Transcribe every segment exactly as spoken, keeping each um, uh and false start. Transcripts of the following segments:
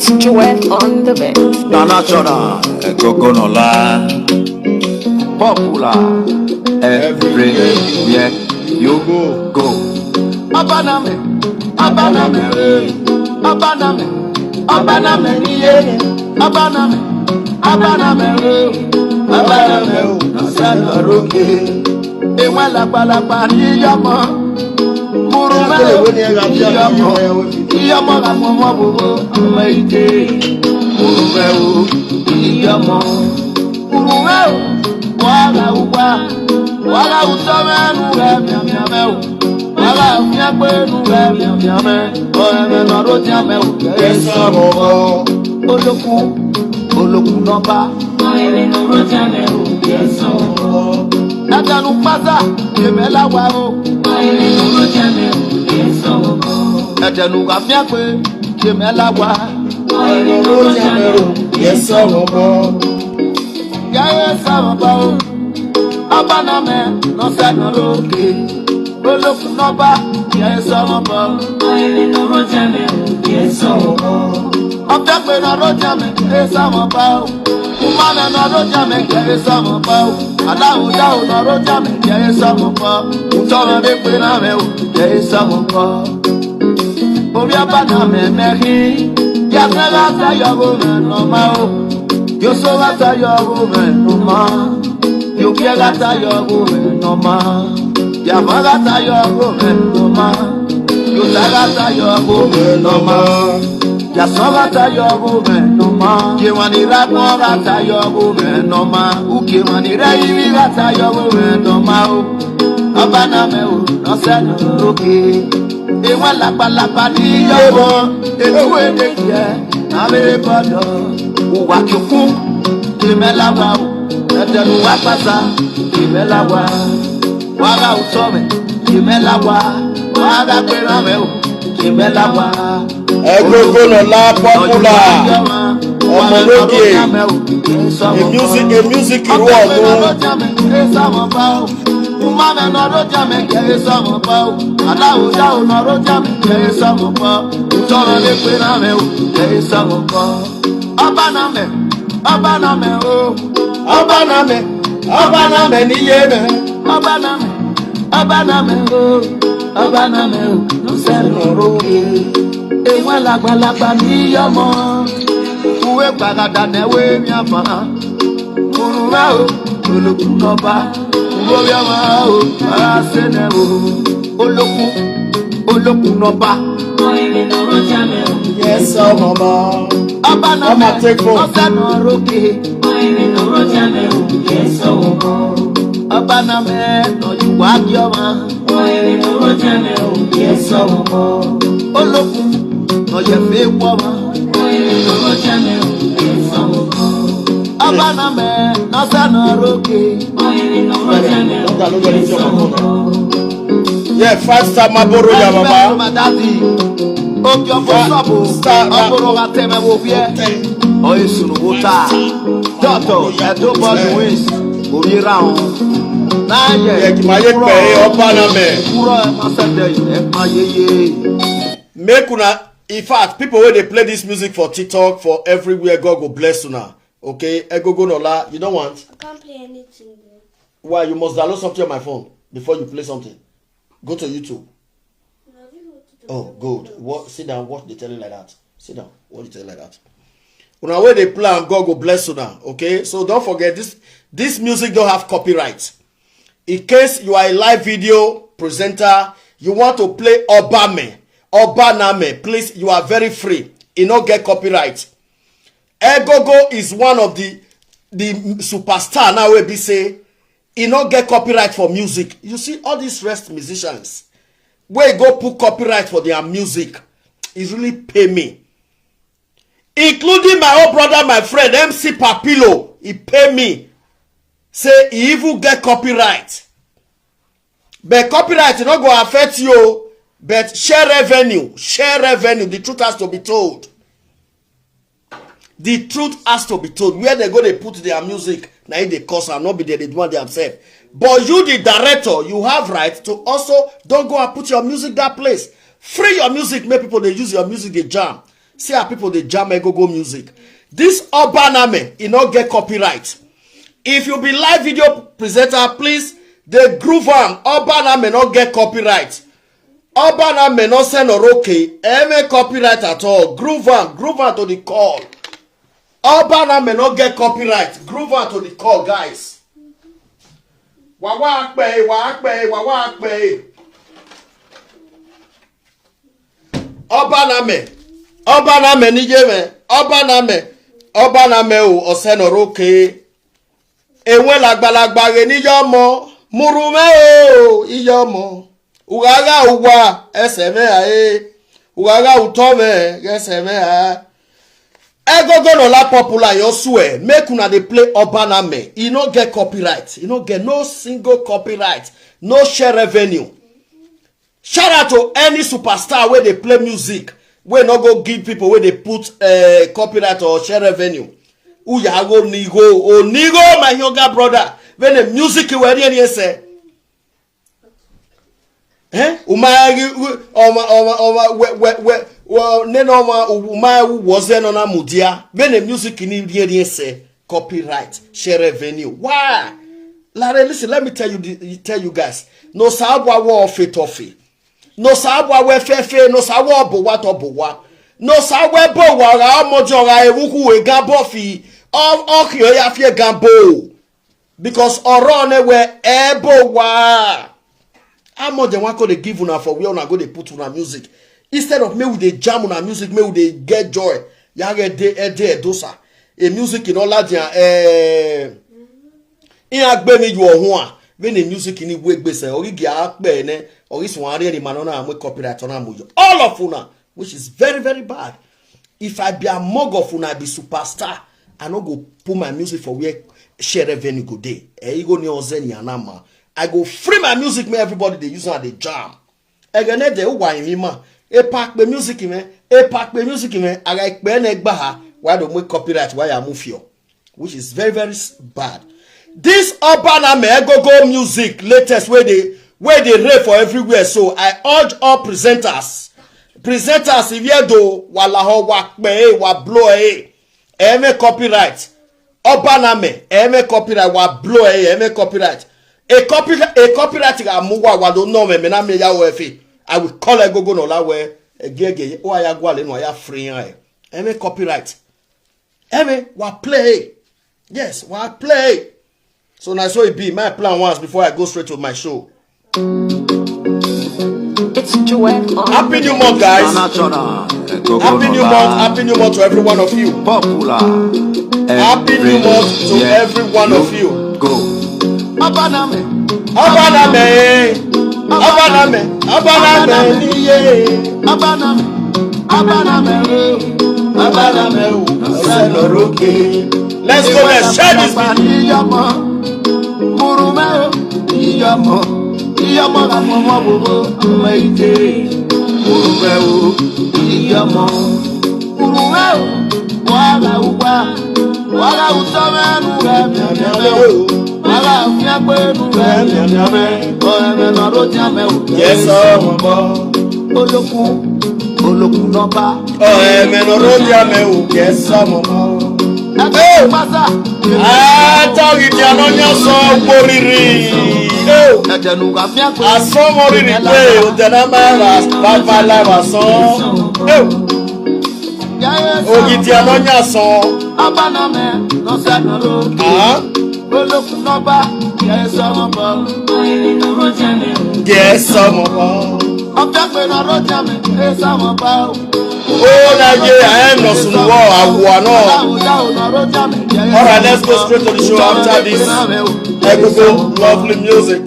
Joel on the mix. International, Egogonola. Popular, everywhere you go. Abaname, abaname, eh. Abaname, abaname, yeah. Abaname, abaname, eh. Abaname, oh, na sala roke. Ewa lagbalagba ni yamo. Murume, yamo. Iyamo ga momo bobo, ama ite. Murume o, iyamo. Murume o, waga uwa. Waga utome nuga miamiame o. Waga fiakpe nuga miamiame. Oeme no rotiame o, eso bobo. Oloku, oloku no ba. Ẹ̀dẹ̀nu pásá, yèmí ẹ̀ la wà o. Ẹ̀dẹ̀nu àfíàgbé, yèmí ẹ̀ la wà. Yẹ sọ̀rọ̀ bọ̀. Yẹ sọ̀rọ̀ bọ̀ o. Abaname, nọsẹ nọroke. Olókun nọba, yẹ sọ̀rọ̀ bọ̀. Ọ̀fíàgbé nọrojame, yẹ sọ̀rọ̀ bọ̀ o. Umana nọrojame, yẹ sọ̀rọ̀ bọ̀ o. Aláwo yá o nọrojame, yẹ sọ̀rọ̀ bọ̀. Ntọ́rọ̀ dé pé náà rẹ̀ o, yẹ sọ̀rọ̀ bọ̀. Orí abaname mẹ́rin, yàtọ̀ láti ayọ̀wò rẹ̀ nọ máa o. Yóò sọ láti ayọ̀wò rẹ̀ nọ máa. Yóò kí ẹ láti ayọ̀wò rẹ̀ nọ máa. Yàmọ́ láti ayọ̀wò rẹ̀ nọ máa. Yóò sá láti ayọ̀wò rẹ̀ nọ máa. Yàsọ́ láti ayọ̀wò rẹ̀ nọ máa. Yéwani rágbọ́n láti ayọ̀wò rẹ̀ nọ máa. Uke wani rẹ̀ yìí láti ayọ̀wò rẹ̀ nọ máa o. Abaname o, nọsẹ nọroke. Ewa lagbalagba ni yọmọ. Ewu ede yẹ. Abere bọdọ. Uwa kyokun. Yèmí ẹ̀ la wà o. Ẹ̀dẹ̀nu wa pásá. Yèmí ẹ̀ la wà. Waga utome. Yèmí ẹ̀ la wà. Waga pera me o. Yèmí ẹ̀ la wà. Egogonola, popular. Ọmọ lókè. A music, a music ìrú ọ̀nù. Umame nọrojame, kẹ sọ̀rọ̀ bọ̀ o. Aláwo yá o nọrojame, kẹ sọ̀rọ̀ bọ̀. Ntọ́rọ̀ dé pé náà rẹ̀ o, kẹ sọ̀rọ̀ bọ̀. Abaname, abaname o. Abaname, abaname ni yémí. Abaname, abaname o. Abaname o, nọsẹ nọroke. Ewa lagbalagba ni yọmọ. Uwe gbagada na ewe mi afa. Murume o, olókun nọba. Uwe yọmọ o, ara se ne o. Olókun, olókun nọba. Yes, sir, mama. Abaname, Mama, take phone. Nọsẹ nọroke. Abaname, nọ yuwa bioma. Olókun, nọ yẹ fe wọma. Abaname, nọsẹ nọroke. Yeah, five star Marlboro, yeah, baba. Madadi. Obi ọkọ sọpụ. Star, na- Ọ bụrụ ha teme wo bie. Ọ esuru wo taa. Dọtọ, Edo Boy Wins. Obi round. Na ye. Yeah, ma ye pe, Abaname. Kúrò ẹ̀ máa sẹ́dẹ̀ yìí, ẹ̀ máa yé yé. Make una, in fact, people wey dey play this music for TikTok, for everywhere, God go bless una. Okay, Egogonola, you don't want? I can't play anything, bro. Why? You must download something on my phone before you play something. Go to YouTube. No, I don't want to Oh, download good. it. What? Sit down. What they tell you like that? Sit down. What you tell you like that? Una wey dey play am, God go bless una. Okay, so don't forget this. This music don't have copyright. In case you are a live video presenter, you want to play Obame, Obaname, please, you are very free. E no get copyright. Egogo is one of the the superstar now wey be say e no get copyright for music. You see all these rest musicians wey go put copyright for their music, e really pay me. Including my own brother, my friend, M C Papilo, e pay me. Say e even get copyright. But copyright no go affect you, but share revenue, share revenue. The truth has to be told. The truth has to be told. Where they go, they put their music. Now they cause and not be there. They do one themselves. But you, the director, you have right to also don't go and put your music that place. Free your music. Make people they use your music. They jam. See how people dey jam egogo music. This Obaname, e no get copyright. If you be live video presenter, please dey groove am. Obaname no get copyright. Obaname no send Oroke any copyright at all. Groove am, groove am to the call. Obaname no get copyright. Groove am to the call, guys. Wawa akpe, wa akpe, wawa akpe. Obaname, Obaname niyeme, Obaname, Obaname o, osenoroke. Enwe lagbalagba ghe niyomo, murume o, iyomo. Ughaga uwa, eseme ae. Ughaga utome, eseme ae. Egogo no la popular, you swear. Make una dey play Obaname. E no get copyright. E no get no single copyright. No share revenue. Shout out to any superstar wey dey play music, wey no go give people wey dey put uh, copyright or share revenue. Uyago nigo, o nigo, my younger brother. When the music were any say. Eh? Umagi, oma, oma, oma, we, we, we, we, neno oma, umagi was there no na mudia. When the music in Indian say copyright, share revenue. Why? Larry, listen, let me tell you, the- tell you guys. No sabwa wo fe tofi. No sabwa we fe fe. No sabwa bowa to bowa. No sabwa bowa ra mojo ra ewuku we gambo fi. O o ki o ya fi gambo. Because oro ne we ebo wa. How much dem wan come dey give una for where una go dey put una music? Instead of make we dey jam una music, make we dey get joy. Yare de ede edosa. A music in all that eh in agbe mi yo ohun a. When the music in we gbe se, ori gi a pe ne, ori sun are ni manona amwe copyright on amuyo. All of una, which is very, very bad. If I be among of una, I be superstar, I no go put my music for where share revenue go dey. Eh, you go ni ozeni anama. I go free my music, make everybody dey use am dey jam. Egene de uwa in ma. E pack the music me, e pack the music me. I like pe ne gbaha. Why don't we copyright? Why I move here? Which is very, very s- bad. This Obaname Egogo music latest where they where they rave for everywhere. So I urge all presenters, presenters, if you do walaho wa pe wa blow eh, eme copyright. Obaname eme copyright, wa blow eh, eme copyright. A copy a copyright ga mu wa wa do no me me na me ya we fi. I will call Egogo no la we. Egege o aya gwa le no aya free eh. Eme copyright. Eme wa play. Yes, wa play. So now so it be my plan once before I go straight to my show. It's Joel on Happy New Month, guys. International. Happy New Month. Happy New Month to every one of you. Popular. Happy New Month to every one of you. Go. Abaname. Abaname. Abaname. Abaname. Yeah. Abaname. Abaname. Abaname. Let's go, let's share this video. Murume o, iyamo, iyamo ga mo mo bo bo, mo ite. Murume o, iyamo, murume o, waga uwa, waga utome nu ga mi mi mi o, waga uya pe nu ga mi mi mi, o mi no ro ti ame o. Yes, o mo bo. Olókun, olókun no ba. O mi no ro ti ame o, yes, o mo bo. Ẹ pasa. Atari di anonya so gboriri. Eh. Asọmọ riri pe o tẹ̀lé máa ra bàbá lára sán. Eh. Ogi di anonya sán. Abaname no se no ro. Ah. Olókun no ba. Yes, o mo bo. Yes, o mo bo. Ọbẹ̀ pé no ro ti ame. Yes, o mo bo. Oh, Nigeria, I am not soon war. I will not. All right, let's go straight to the show after this. Egogo, lovely music.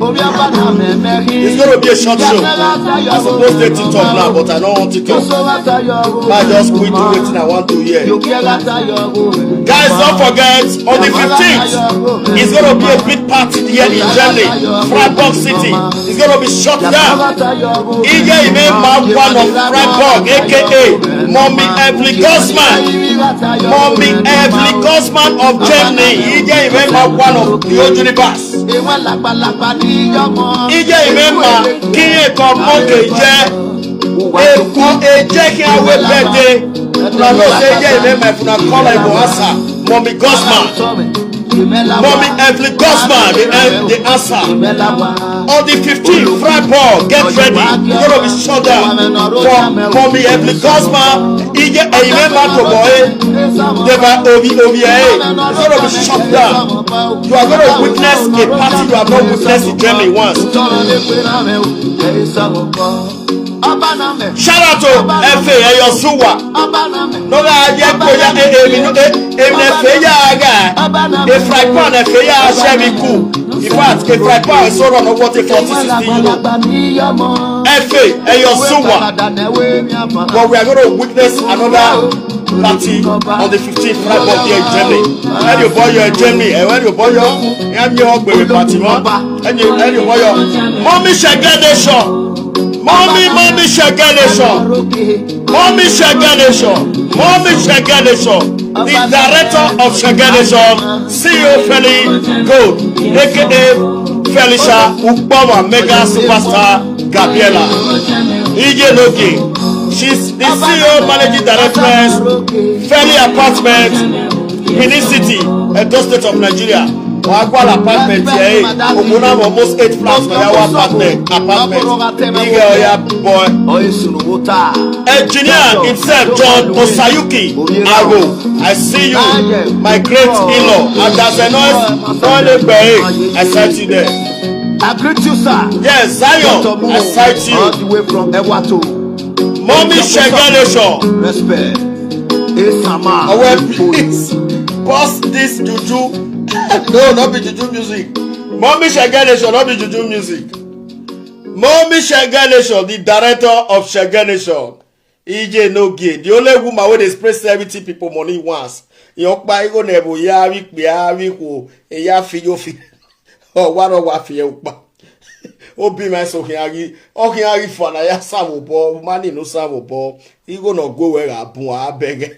It's gonna be a short show. I'm supposed to TikTok now, but I don't want TikTok. I just quit waiting. I want to hear. Guys, don't forget, on the fifteenth, it's gonna be a big party here in Germany, Freiburg City. It's gonna be shut down. Ije ime ma one of Freiburg, A K A Mommy Evelyn Gossman. Mommy Evelyn Gossman of Germany. Ije ime ma one of the whole universe. Ije ime ma kiye ko moke je. Eko eje ki awe birthday. Una know say yeah, if my funa call, I go answer. Mommy Gosman. Mommy Evelyn Gosman, the, an- the answer. On the fifteenth, Friday, get ready. It's gonna be shut down for Mommy Evelyn Gosman. Ije Eyime Mato Boy. They by Ovi Ovi, eh. It's gonna be shut down. You are gonna witness a party you have not witnessed in Germany once. Shout out to Efe Eyosuwa. No ga ye ko ya e e mi no e e mi Efe ya ga. E fry pan Efe ya share mi ku. In fact, a fry pan so run over the forty sixty euro. Efe Eyosuwa. But we are going to witness another party on the fifteenth, Friday here in Germany. Any boy you're in Germany, and when you boy you're, and you hug with party, man. Any any boy you're, Mommy Shagade Show. Mommy, Mommy Shagade Show. Mommy Shagade Show. Mommy Shagade Show. The director of Shagade Show, C E O Feli Gold, A K A Felicia Ukpoma, mega superstar Gabriella. Ije Noge. She's the C E O, managing director, Feli Apartment, Benin City, Edo State of Nigeria. Wagwal Apartment here, eh? Ogbona have almost eight flats for Yawa Apartment. Apartment. Big girl, yeah, boy. Engineer himself, John Osayuki Ago. I see you, my great in-law. And that's a noise. I sight you there. I greet you, sir. Yes, Zion. I sight you. All the way from Ewato. Mommy Shagade Show. Respect. Esama. Our please pause this juju. No, not be juju music. Mommy Shagade Show, not be juju music. Mommy Shagade Show, the director of Shagade Show. E J no gay. The only woman wey dey spray seventy people money once. Your kpa igo nebo ya wi pe ya wi ko e ya fi yo fi. Oh, what a wa fi e upa. Oh, be my so he agi. Oh, he agi for na ya samu bo. Money no samu bo. Igo no go where a bun a beg.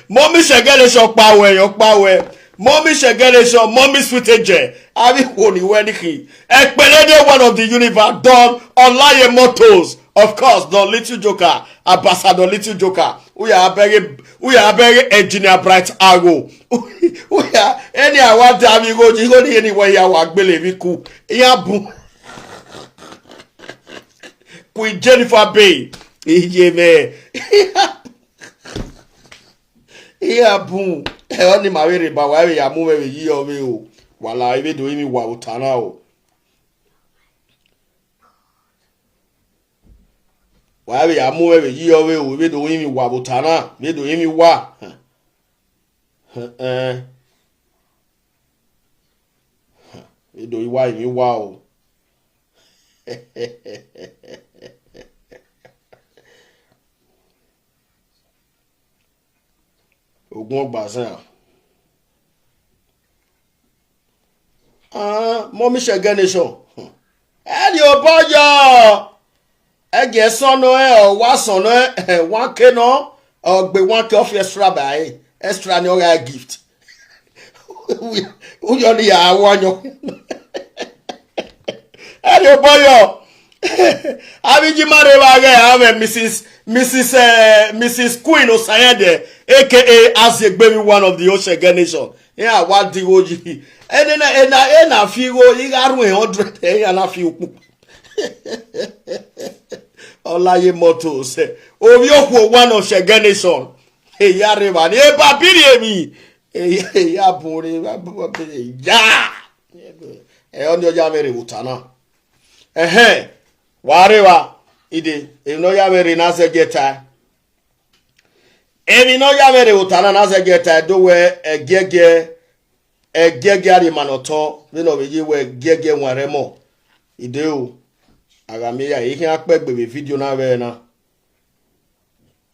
Mommy Shagade Show pa we, yo pa we. Mommy Shagade Show, Mommy Sweet Angel. Abi wo ni we ni ki. Ekpelede, one of the universe, Don Olaye Motors. Of course, Don Little Joker, Ambassador Little Joker. We are very, we are very Engineer Bright Arrow. We are any award, Ami go, you go anywhere you are, Gbeleviku. Yeah, boom. Queen Jennifer Bay. Yeah, man. Iya bun. E oni ma were ba wa we ya mu we yi o we o. Wala e be do imi wa utana o. Wa we ya mu we yi o we o. Be do imi wa utana. Be do imi wa. Eh. Be do iwa imi wa o. Ogun ọgbà sẹ́yìn. Ah, Mommy Shagade Show. Ẹni ò bọ́ yọ. Ẹgẹ̀ sọnù ẹ, ọ̀ wá sọnù ẹ, ẹ̀ wá ké náà, ọ̀ gbé wá ké ọ̀fẹ́ extra báyìí. Extra ni ọ̀rẹ́ gift. Uyọ ni yà á wọ́nyọ. Ẹni ò bọ́ yọ. Abijimare wa gẹ, ame Missus, Missus, eh, Missus Queen Osayede, A K A Azegbemi, one of the Oshege Nation. Yeah, what the O G. And then, and I, and I feel go, you got one hundred, and I feel poop. Olaye Motors. Oviokwo, one of Shege Nation. Hey, ya reva, ni e papiri emi. Hey, hey, ya bore, ya bore, ya. Eh, on your jamere utana. Ehe, wareva ide, eno ya mere na zegeta. Emi no ya mere utana na zegeta, do we egege, egege ari manoto, we no we ye we egege waremo. Ide o, agami ya, ihe akpegbe video na we na.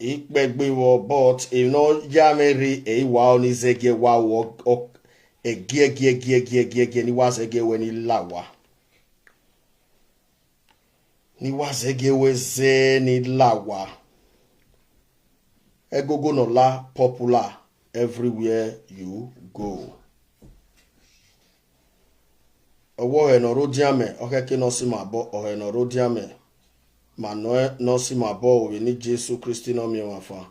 Ikpegbe wo, but eno ya mere e wa oni zege wa wo, o, egi, egi, egi, egi, egi, egi, ni wa zege we ni lawa. Ni wa zege we ze ni lawa. Egogo no la popular everywhere you go. Owo he no rodiame, okeke no sima bo, ohe no rodiame. ma no no si ma bo we ni Jesu Kristi no mi wa fa.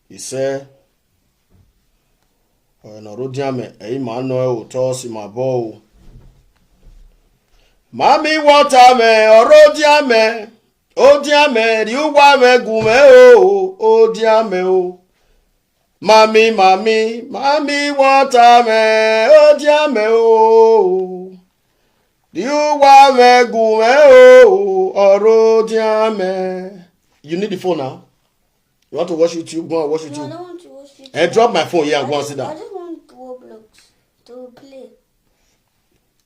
He said, "Oh, no rodiame, e ma no e o to si ma bo." Mami water me, orodiame, odiame, riuwa me gume o, odiame o. Mami, mami, mami water me, odiame o. Riuwa me gume o, orodiame. You need the phone now? You want to watch YouTube? Go and watch YouTube. No, I don't want to watch YouTube. Eh, drop my phone here and go and sit down. I just want Roblox to play.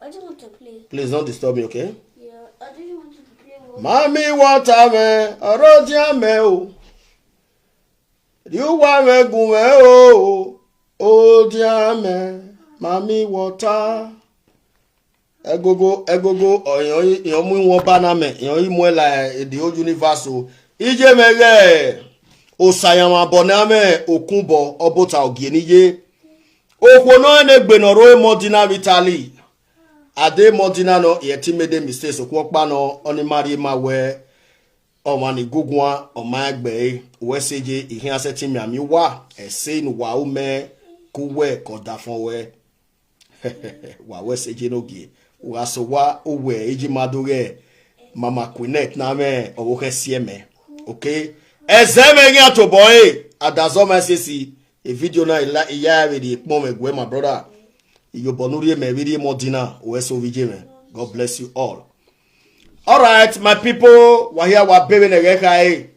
I just want to play. Please don't disturb me, okay? Yeah, I just want to play Roblox. Mami water me, orodiame o. Riuwa me gume o, odiame, mami water. Egogo, egogo, oyan, oyan mu won ba na me, oyan mu la the whole universe o. Ije me ge, osayan ma bo na me, okunbo, obota ogie ni ye. Okwo no ne gbe no ro e modina vitali. Ade modina no, ye ti me de mistakes, okwo pa no, oni mari ma we. Ọmọ ni gugwa, ọmọ egbe, we seje, ihe aseti mi ami wa, ese nu wa ume, kuwe, kodafon we. Wa we seje no gie. Wa so wa, uwe, iji maduge. Mama Quinette na me, owo ke sie me. Okay? Eze me nya to boy, adazo me sesi. A video na ila iya we di pon me gwe, my brother. Iyo bonuri me video modina, we so vije me. God bless you all. All right, my people, wa here wa bebe ne ge kai.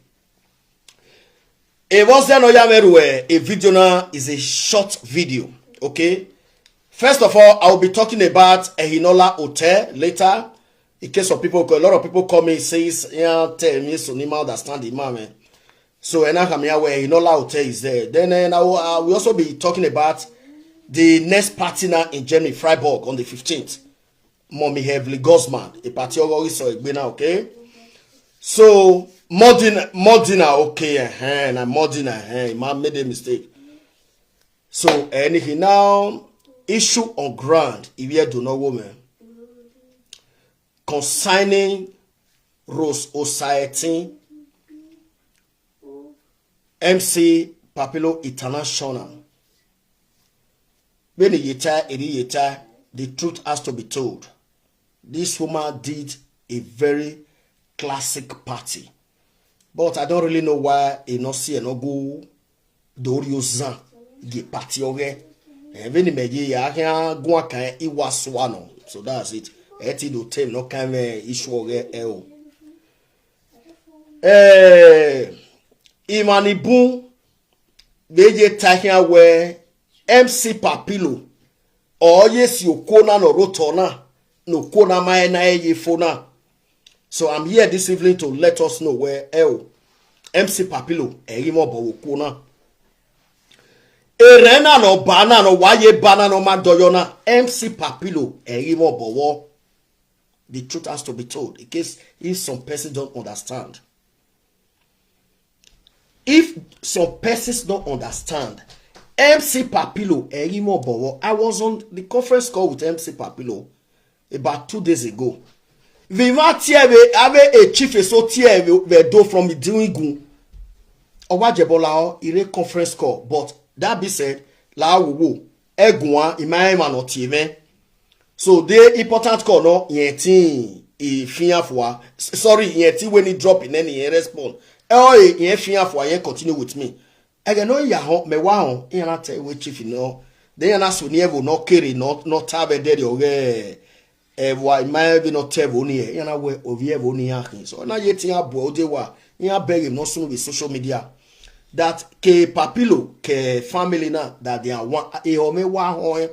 E was there no ya meru e, a video now is a short video, okay? First of all, I will be talking about Ehinola Hotel later. In case of people, a lot of people call me, says, "Yeah, tell me, so Nima understand the man, man." So, and now come here where Ehinola Hotel is there. Then, and I will, I will also be talking about the next party now in Germany, Freiburg, on the fifteenth. Mommy Heavenly Gosman, a party of all so egbe now, okay? So, Modena, Modena, okay, eh, na Modena, eh, man made a mistake. So, anything now, issue on ground, if you do not woman, concerning Rose Osaetin, M C Papilo International. When you tie, it you tie, the truth has to be told. This woman did a very classic party. But I don't really know why he not see no go Dorio Zan, the party oge. Even me ye ya can go can it was one. So that's it. Eti do tell no kind of issue oge e o. Eh, Imani Bun, they ye taking away M C Papilo. Or yes, you kona no rotona, no kona my na ye fona. So I'm here this evening to let us know where L M C Papilo, Erimo Bowokona. Erena no bana no waye bana no madoyona, M C Papilo, Erimo Bowo. The truth has to be told in case if some persons don't understand. If some persons don't understand, M C Papilo, Erimo Bowo, I was on the conference call with M C Papilo about two days ago. Viva T V, ave a chief so T V, we do from the Dingu. Owajebola, ire conference call. But that be said, la wo, egwa, imaema no T V. So the important call no yeti e fian for. Sorry, yeti when he drop in any respond. Oh, e fian for, ye continue with me. Again, no ya ho me wa ho, e na te we chief no. Then na so ni evo no kere no no tabe deri oge. Evo I ma be no tevo ni e na we ovi evo ni ahin. So na yeti abo ode wa. Ya beg him no so with social media. That ke Papilo, ke family na that they are one, e o me wa ho e.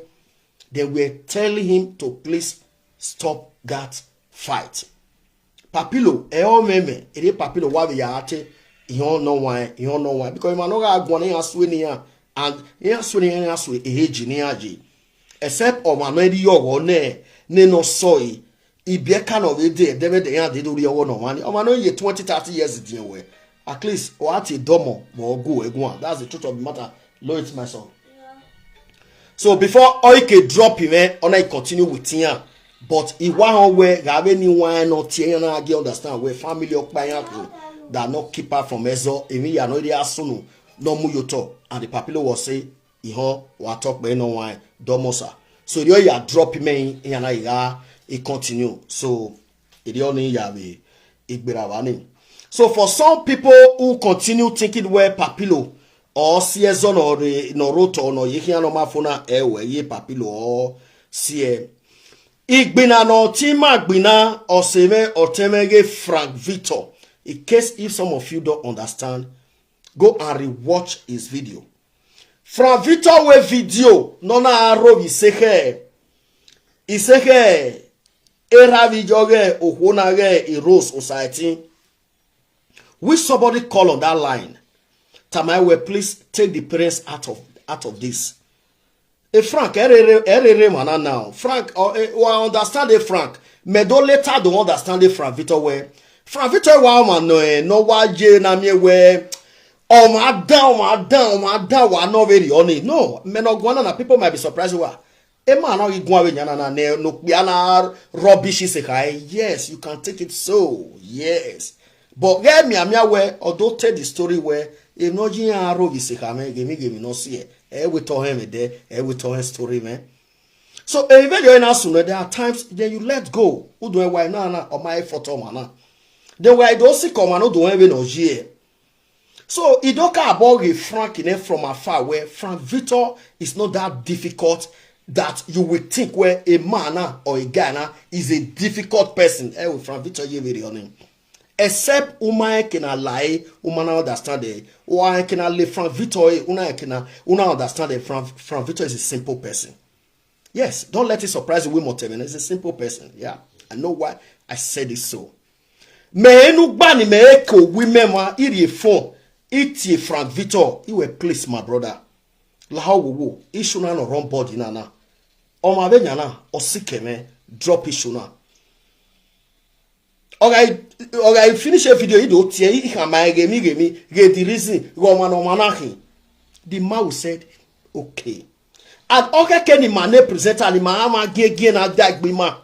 They were telling him to please stop that fight. Papilo, e o meme, e de Papilo wa be ya ate, e o no why, e o no why. Because man no ga gwan ya swe ni ya, and ya swe ni ya swe e ji ni ya ji. Except o man no di yo go ne, ne no so e. I be kind of a day, de be de ya de do ri owo no wani. O man no ye twenty, thirty years di we. At least o ati domo mo go egwan. That's the truth of the matter. Know it, my son. So before Oike drop him, eh, ona he continue with him. But iwa hon we gave ni wine no tie na get understand we family okpa ya ko that no keep her from ezo emi ya no dey asunu no mu yoto and the papilo was say ihon wa talk pe no wine domosa. So the ya drop me in yana iga e continue. So e dey only ya be igberawani. So for some people who continue thinking where papilo or sie zono re no roto no ye hia no mafuna ewe ye papilo or sie igbina no tima gbina oseme otemege Frank Victor. In case if some of you don't understand, go and rewatch his video. Frank Victor we video no na aro bi sehe isehe era video ge ohona ge eros society. Which somebody call on that line? Tamai we please take the parents out of out of this. E Frank erere erere mana now. Frank or eh, wa understand e Frank. Me do later do understand e Frank Victor we. Frank Victor wa man no eh, no wa je na mi we. O ma dan o ma dan o ma dan wa no very oni. No, me no gwana na people might be surprised wa. E man no igwa we nyana na ne no kpia na rubbish is a yes, you can take it so. Yes. But get me amia we although tell the story where if no jin aro bi se ka me gemi gemi no see e. E we to him there, e we to him story man. So e very na suno there are times then you let go. Udo e why na na o my photo mana. Then why do si come and udo e we no jie. So Idoka Abogi Frank in from afar where Frank Victor is not that difficult that you will think where a man ah, or a guy ah, is a difficult person. Eh, Frank Victor ye very on him. Except Uma can lie, Uma na understand it. Or I can le Frank Victor, eh, Una can Una understand it. Frank Frank Victor is a simple person. Yes, don't let it surprise you. Motemen is a simple person. Yeah, I know why I said it so. Me enu gbani me eko women ma iri phone iti Frank Victor. He will please my brother. La how wo wo. Issue na no run body na na. O ma be nyana o sikeme drop issue na. Okay, okay, finish a video. You don't tear. He can my game, game, get the reason. Go man, man, he. The man said, okay. And okay, can the man present and the man ma get get na that be man.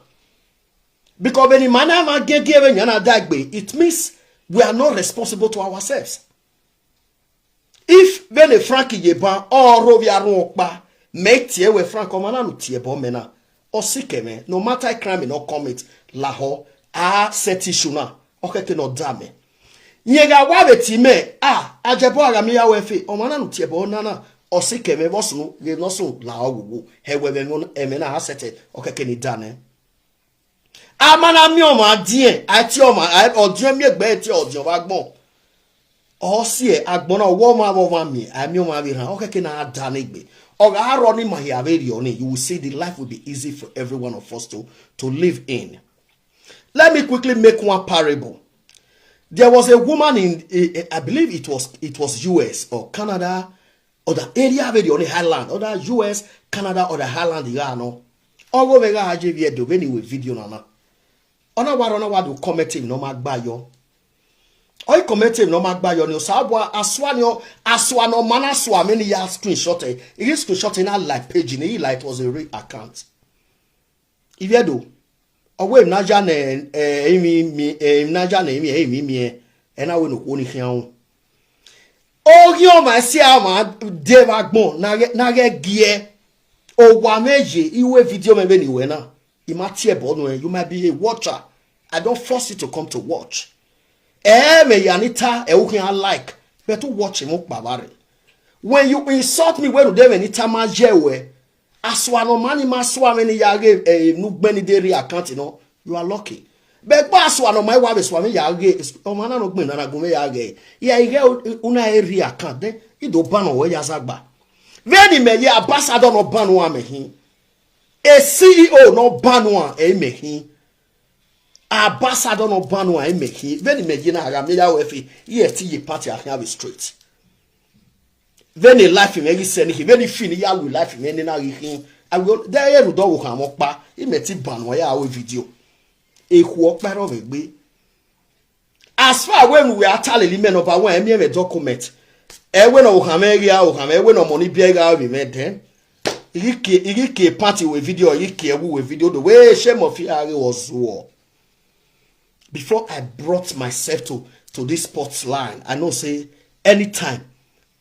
Because when the man ma get get when na that be, it means we are not responsible to ourselves. If when a Frankie ye ban or Rovi arun okpa, make tie we Frank o mana nu tie bo mena. O sikeme, no matter crime no commit, laho, a set issue na. Okay, ke no dame. Nyega wa be ti me, ah, ajebo aga mi ya we fe, o mana nu tie bo nana. O sikeme bo sunu, ge no sunu la o wo. He we be no emena ha sete, okay, ke ni dane. Amana mi o ma die, ati o ma, o die mi egbe ti o die o ba gbon. O si e agbon na wo ma wo ma mi, a mi o ma bi ran. Okay, ke na da na egbe. O ga ro ni ma ya be ri oni, you will see the life will be easy for every one of us to to live in. Let me quickly make one parable. There was a woman in, eh, eh, I believe it was it was U S or Canada, or the area where the only highland, or the U S, Canada, or the highland, you know. Or go mega H J V do when you video na na. Ona wa ona wa do comment him no magba yo. Oi comment him no magba yo ni o sa bwa aswa ni o aswa no mana aswa me ni ya screenshot e. He screenshot in a live page ni like it was a real account. If you do, owe him na ja na eh mi mi eh him na ja na mi eh mi mi eh e na we no ko ni hian. O gi o ma si a ma de ba gbon na ge na ge gie. O wa meje iwe video me be ni we na. I ma tie bo no eh, you might be a watcher. I don't force you to come to watch. Eh me ya ni ta e u hian like. But to watch him pa bare. When you insult me when you dey ni ta ma je we. Aswa no mani ma swa me ni ya ge eh nu gbe ni de ri account no. You are lucky. Be gba aswa no ma wa be swa me ya ge o ma na no gbe na na gun me ya ge. Ya i ge una e ri account de. I do ban o we ya za gba. Veni me ye ambassador no ban wa me hin. A C E O no ban wa e me hin. Ambassador no ban wa e me hin. Veni me ye na ga me ya we fi. Yes, ti ye party a have straight. Veni life me gi seni hi, veni fini ya lu life me ni na gi hin. I will there you do wo kan mo pa. I me ti ban wa ya we video. E ku o pa ro ve gbe. As far when we are telling me number one, me me document. E we no wo kan me ya wo kan me we no money bi ga we me den. Irike, Irike party with video, Irike ewu with video, the way shame of here was war. Before I brought myself to, to this sports line, I know say anytime,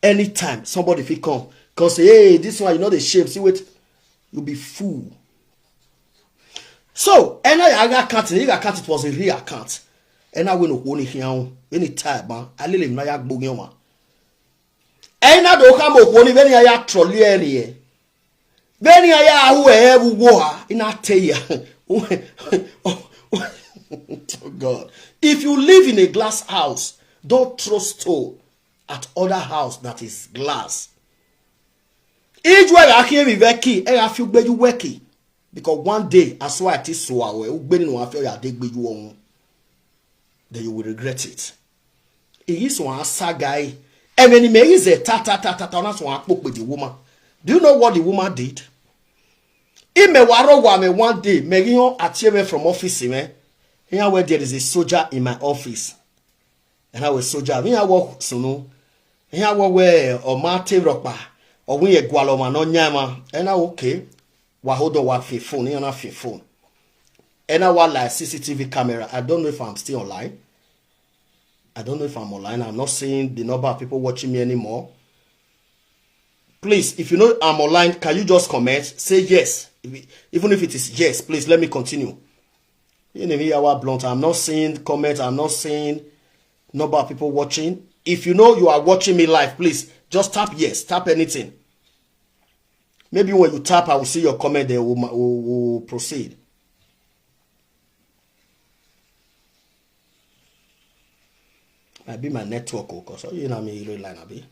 anytime somebody fit come, come say, "Hey, this one, you know the shame, see wait," you be fool. So, ena ya ga account, ni ga account, it was a real account. Ena we no koni hian, any time, man, alele na ya gbogi ma. Ena do ka mo koni, veni ya trolley area. Veni ya hu e wu wo ha, ina te ya. Oh God. If you live in a glass house, don't throw stone at other house that is glass. Ijwe ga ki evi veki, e ga fi ugbeju weki. Because one day, as why it is so awe, ugbeni no afio ya de gbeju ohun. Then you will regret it. He is one sagai. And when he may is a ta ta ta ta ta, that's one akpokpe the woman. Do you know what the woman did? He may waro wa me one day, me yon achieve from office me. Here where there is a soldier in my office. And I was soldier. Me I walk sunu. Here I walk where or ma te ropa. Or we a gualoma no nyama. And I okay. Wa hold on wa fi phone. You na fi phone. And I wa like C C T V camera. I don't know if I'm still online. I don't know if I'm online. I'm not seeing the number of people watching me anymore. Please, if you know I'm online, can you just comment? Say yes. If it- even if it is yes, please let me continue. You know me, our blunt. I'm not seeing comments. I'm not seeing number of people watching. If you know you are watching me live, please just tap yes. Tap anything. Maybe when you tap, I will see your comment. Then we'll, we'll, we'll proceed. Might be my network, oh, 'cause you know me, Iyere line, abi.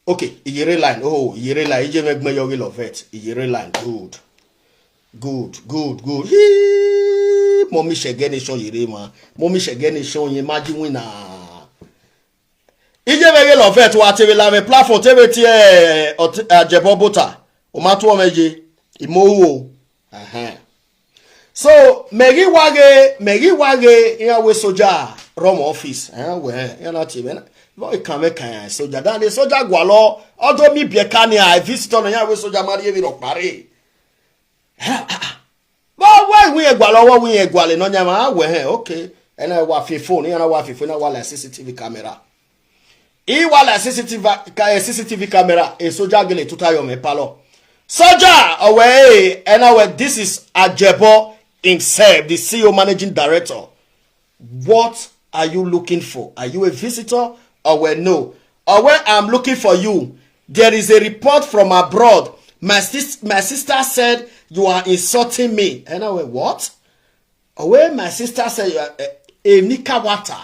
Okay, Iyere line. Oh, Iyere line. Ije me gbe yo love it. Iyere line. Good. Good, good, good. Hee! Mommy Shege Nation Iyere ma. Mommy Shege Nation ye maji wina. Ije me love it. Wa T V la me platform T V T, eh, ot- eh, Ajebo Bota. O ma tu o meje. Imo wo. Uh-huh. So, megi wage, megi wage, ya we soldier, rom office. Eh, we, ya na T V na. Boy, can we can soldier. Dan the soldier gwalo. Odo mi biekani, I visit on ya we soldier, mari evi rock pare. But why we gwalo, what we gwale, no nyama, we, eh, okay. And I wa fi phone, ya na wa fi phone, na wa like C C T V camera. He wa like C C T V, ca- eh, C C T V camera, a soldier gele tuta yo me palo. Soldier, away, and away, this is Ajebo himself, the C E O managing director. What are you looking for? Are you a visitor? Away, no. Away, I'm looking for you. There is a report from abroad. My, sis- my sister said you are insulting me. And I went, what? Away, my sister said you are a, a nika water.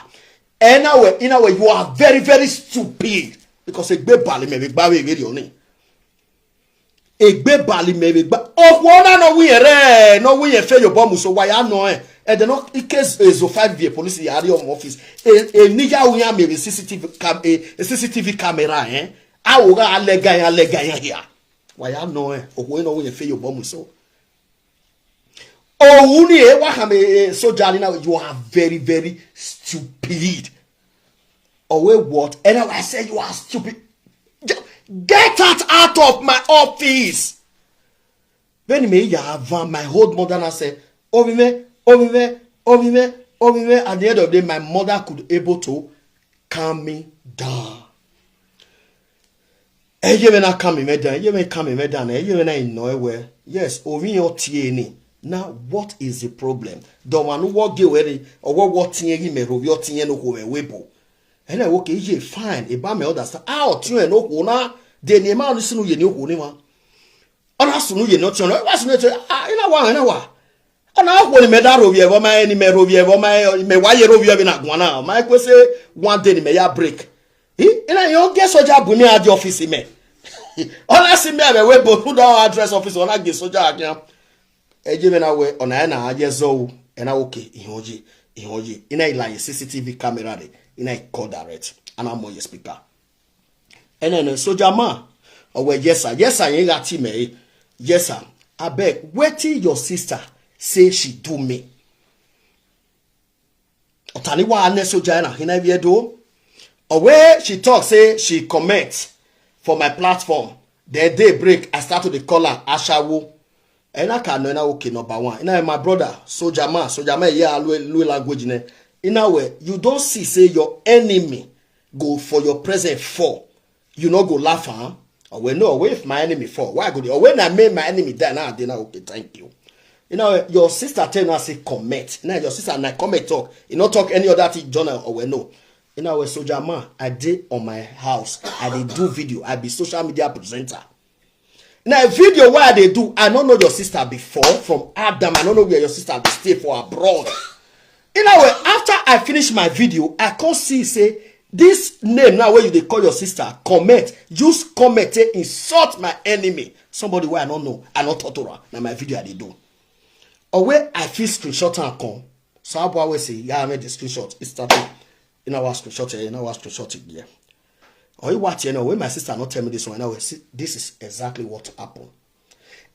And I went, in a way, you are very, very stupid. Because a great bali may be bawe with your name. A great bali may be ba. Oh, one no we re, no we fe your bomb, so why I know eh? And then no, in case is a five year police, you are your office. A, a nija we may be C C T V cam, a, a C C T V camera, eh? I will alega, alega here. Why I know eh? Oh, we no we fe your bomb, so. Oh, uni e wa kame, eh, soldier, now you are very, very stupid. Or we what? And I say you are stupid. Ge- Get out, out of my office. When me ya van, my old mother na say, "Ovime, ovime, ovime, ovime." At the end of the day, my mother could able to calm me down. Eye me na calm me down. Eye me calm me down. Eye me na ino ewe. Yes, ovi yo tie ni. Now, what is the problem? The man who walk away, or what, what tie me, rovi tie no go away bo. And I, okay, ye fine. Eba me understand. Ah, tie no go na. De ni ma ni sunu ye ni go ni ma. Ona sunu ye no tie no. Wa sunu tie. Ah, ina wa, ina wa. Ona ko ni me da rovi evo ma, ni me rovi evo ma, me wa ye rovi evo na gwana. Ma ko say one day ni me ya break. He, ina yo get soldier bu mi at the office me. Ona si me me we bo who don address office, ona get soldier again. Eje me na we, ona na aje zo. Ena okay, ihoji, ihoji. Ina ila ye C C T V camera de. Ina call direct. Ana mo ye speaker. And then, uh, soldier man, oh, well, yes, sir. Yes, sir. You got him, eh? Yes, sir. I beg, wetin your sister say she do me? Otani wa ane soldier na hina evi do. Or where she talk say she comment for my platform. Then day break, I start to dey call am ashawo. Ena ka no, ena okay, number one. Ina my brother, soldier man, soldier man, yeah, alwe, alwe language ne. Ina we, you don't see say your enemy go for your present fall. You no go laugh, huh? Oh, well, no, well, if my enemy fall, why go dey? Oh, when I make my enemy die, now they now okay, thank you. You know, your sister tell me say comment. Now your sister na comment talk. You no talk any other thing, Jonah. Oh, well, no. You know, a soldier man, I dey on my house. I dey do video. I be social media presenter. Now, a video where I dey do, I don't know your sister before. From Adam, I don't know where your sister dey stay for abroad. You know, after I finish my video, I come see say this name now where you dey call your sister, comment, use comment, take insult my enemy. Somebody where I don't know, I don't talk to her. Now my video I dey do. Or where I feel screenshot and come. So how about we say, yeah, I made the screenshot. It's starting. In our screenshot here, in our screenshot here. Or you watch, you know, when my sister not tell me this one, I will see, this is exactly what happened.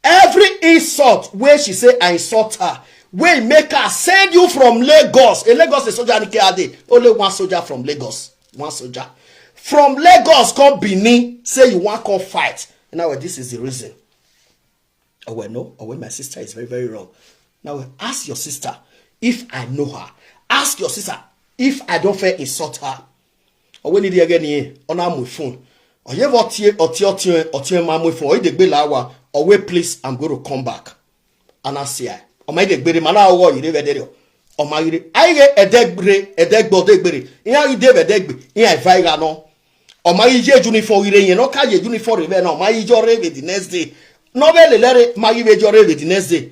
Every insult where she say I insult her, wey make her send you from Lagos. A Lagos is soldier Nike Ade. Only one soldier from Lagos. One soldier. From Lagos come Benin, say you want come fight. Now this is the reason. Oh, well, no. Oh, well, my sister is very, very wrong. Now, ask your sister if I know her. Ask your sister if I don't fair insult her. Oh, when did you again here? On our phone. Oh, you ever tie, or tie, or tie, or tie my phone. Or you dey gbé lawa. Oh, wait, please, I'm going to come back. And I say, I. Oh, my dey gbé, man, I go, you dey there. Oh, my, I get a dead gray, a dead body gray. You know, you dey a dead gray. You know, if I got no. Ọ ma yi je uniform ire yẹn, no ka ye uniform re bẹ́ẹ̀ náà, ọ ma yi jọ re the next day. No be le lere, ma yi be jọ re the next day.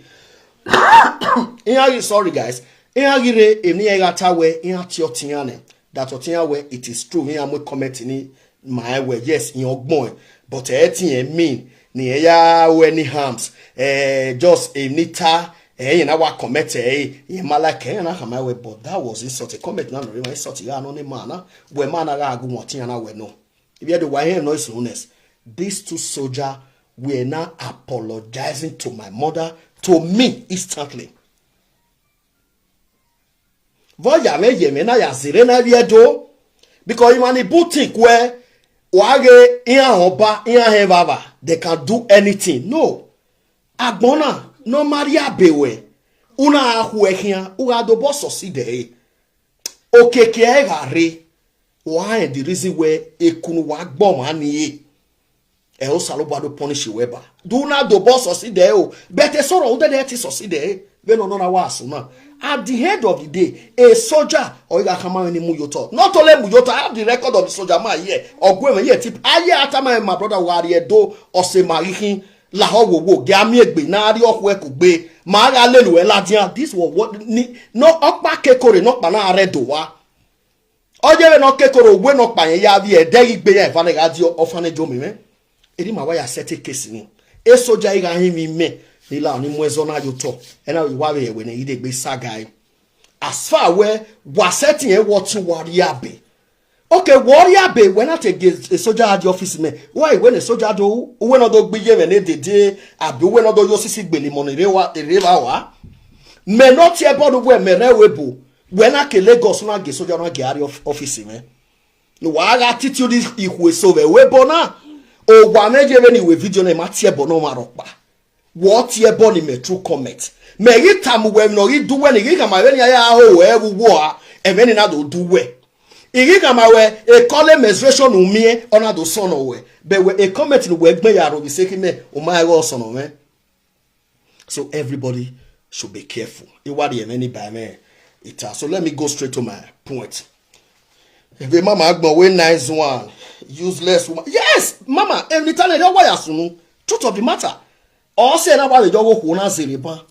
Iyan yi, sorry guys. Iyan yi re, èmi ẹ ga ta wẹ, iyan ti ọtí yan nẹ. That ọtí yan wẹ, it is true. Iyan mo comment ni ma ẹ wẹ, yes, iyan ọgbọ́n ẹ. But ẹ ti yẹn mean, ni ẹ ya wẹ ni harms. Eh, just èmi ta, eh, yẹn na wa comment ẹ, yẹn ma like, yẹn na kà ma wẹ, but that was insult. Comment na no re ma insult ya no ni ma na. Wẹ ma na ga agu wọn ti yan na wẹ no. If you had the why him no slowness, these two soldiers were now apologizing to my mother, to me instantly. Voya me ye me na ya zire na viedo. Because you mani butin kwe, wage, iya hoba, iya hevava. They can do anything. No. Agbona, no Maria bewe. Una ahwe hian, uga do boso si de. Okeke e gare. Why the reason where ekunu wa gboma ni e? E o salo bado punish we ba. Do na do boss succeed e o. But e sọ̀rọ̀ o de ti succeed e. We no no na wa asuna. At the end of the day, a soldier or you come out any muyoto. Not only muyoto, I have the record of the soldier man here. Or go here tip. Aye atama my brother wari do or say marihin. La ho wo wo ge ami egbe na ri okwe ku gbe. Ma ga lelu e la dia. This was what ni no okpa kekore no pa na re do wa. Oje we no kekoro we no pa yen ya vi ede igbe ya ifane ga di ofane jo mi me. Eri ma wa ya set case ni. E soja iga hin mi me. Ni la ni mu ezo na yo to. E na wa we we ne ide gbe saga e. As far we wa set yen what you worry abe. Okay, worry abe when I take a soldier at the office me. Why when a soldier do we no do gbe ye me ne dede abi we no do yo sisi gbele mo ni re wa re ba wa. Me no tie bodu we me re we bo. When I ke Lagos na ge soldier na ge ari of office me. No wa ga attitude is ihwe so we we bo na. O wa me je be ni we video na ma tie bo no ma ro pa. What ye bo ni me true comment. Me yi tamu we no yi du we ni yi kama we ni ya ho we wu wo a. E me ni na do du we. Igi kama we e call menstruation umie ona do son we. Be we e comment ni we gbe ya ro bi se ki me o ma e wo son we. So everybody should be careful. Iwadi and any by me. It uh, so let me go straight to my point. If a mama agbo we nice one, useless woman. Yes, mama, every time they don't wire sunu. Truth of the matter. All say na wa we do wo na zere ban.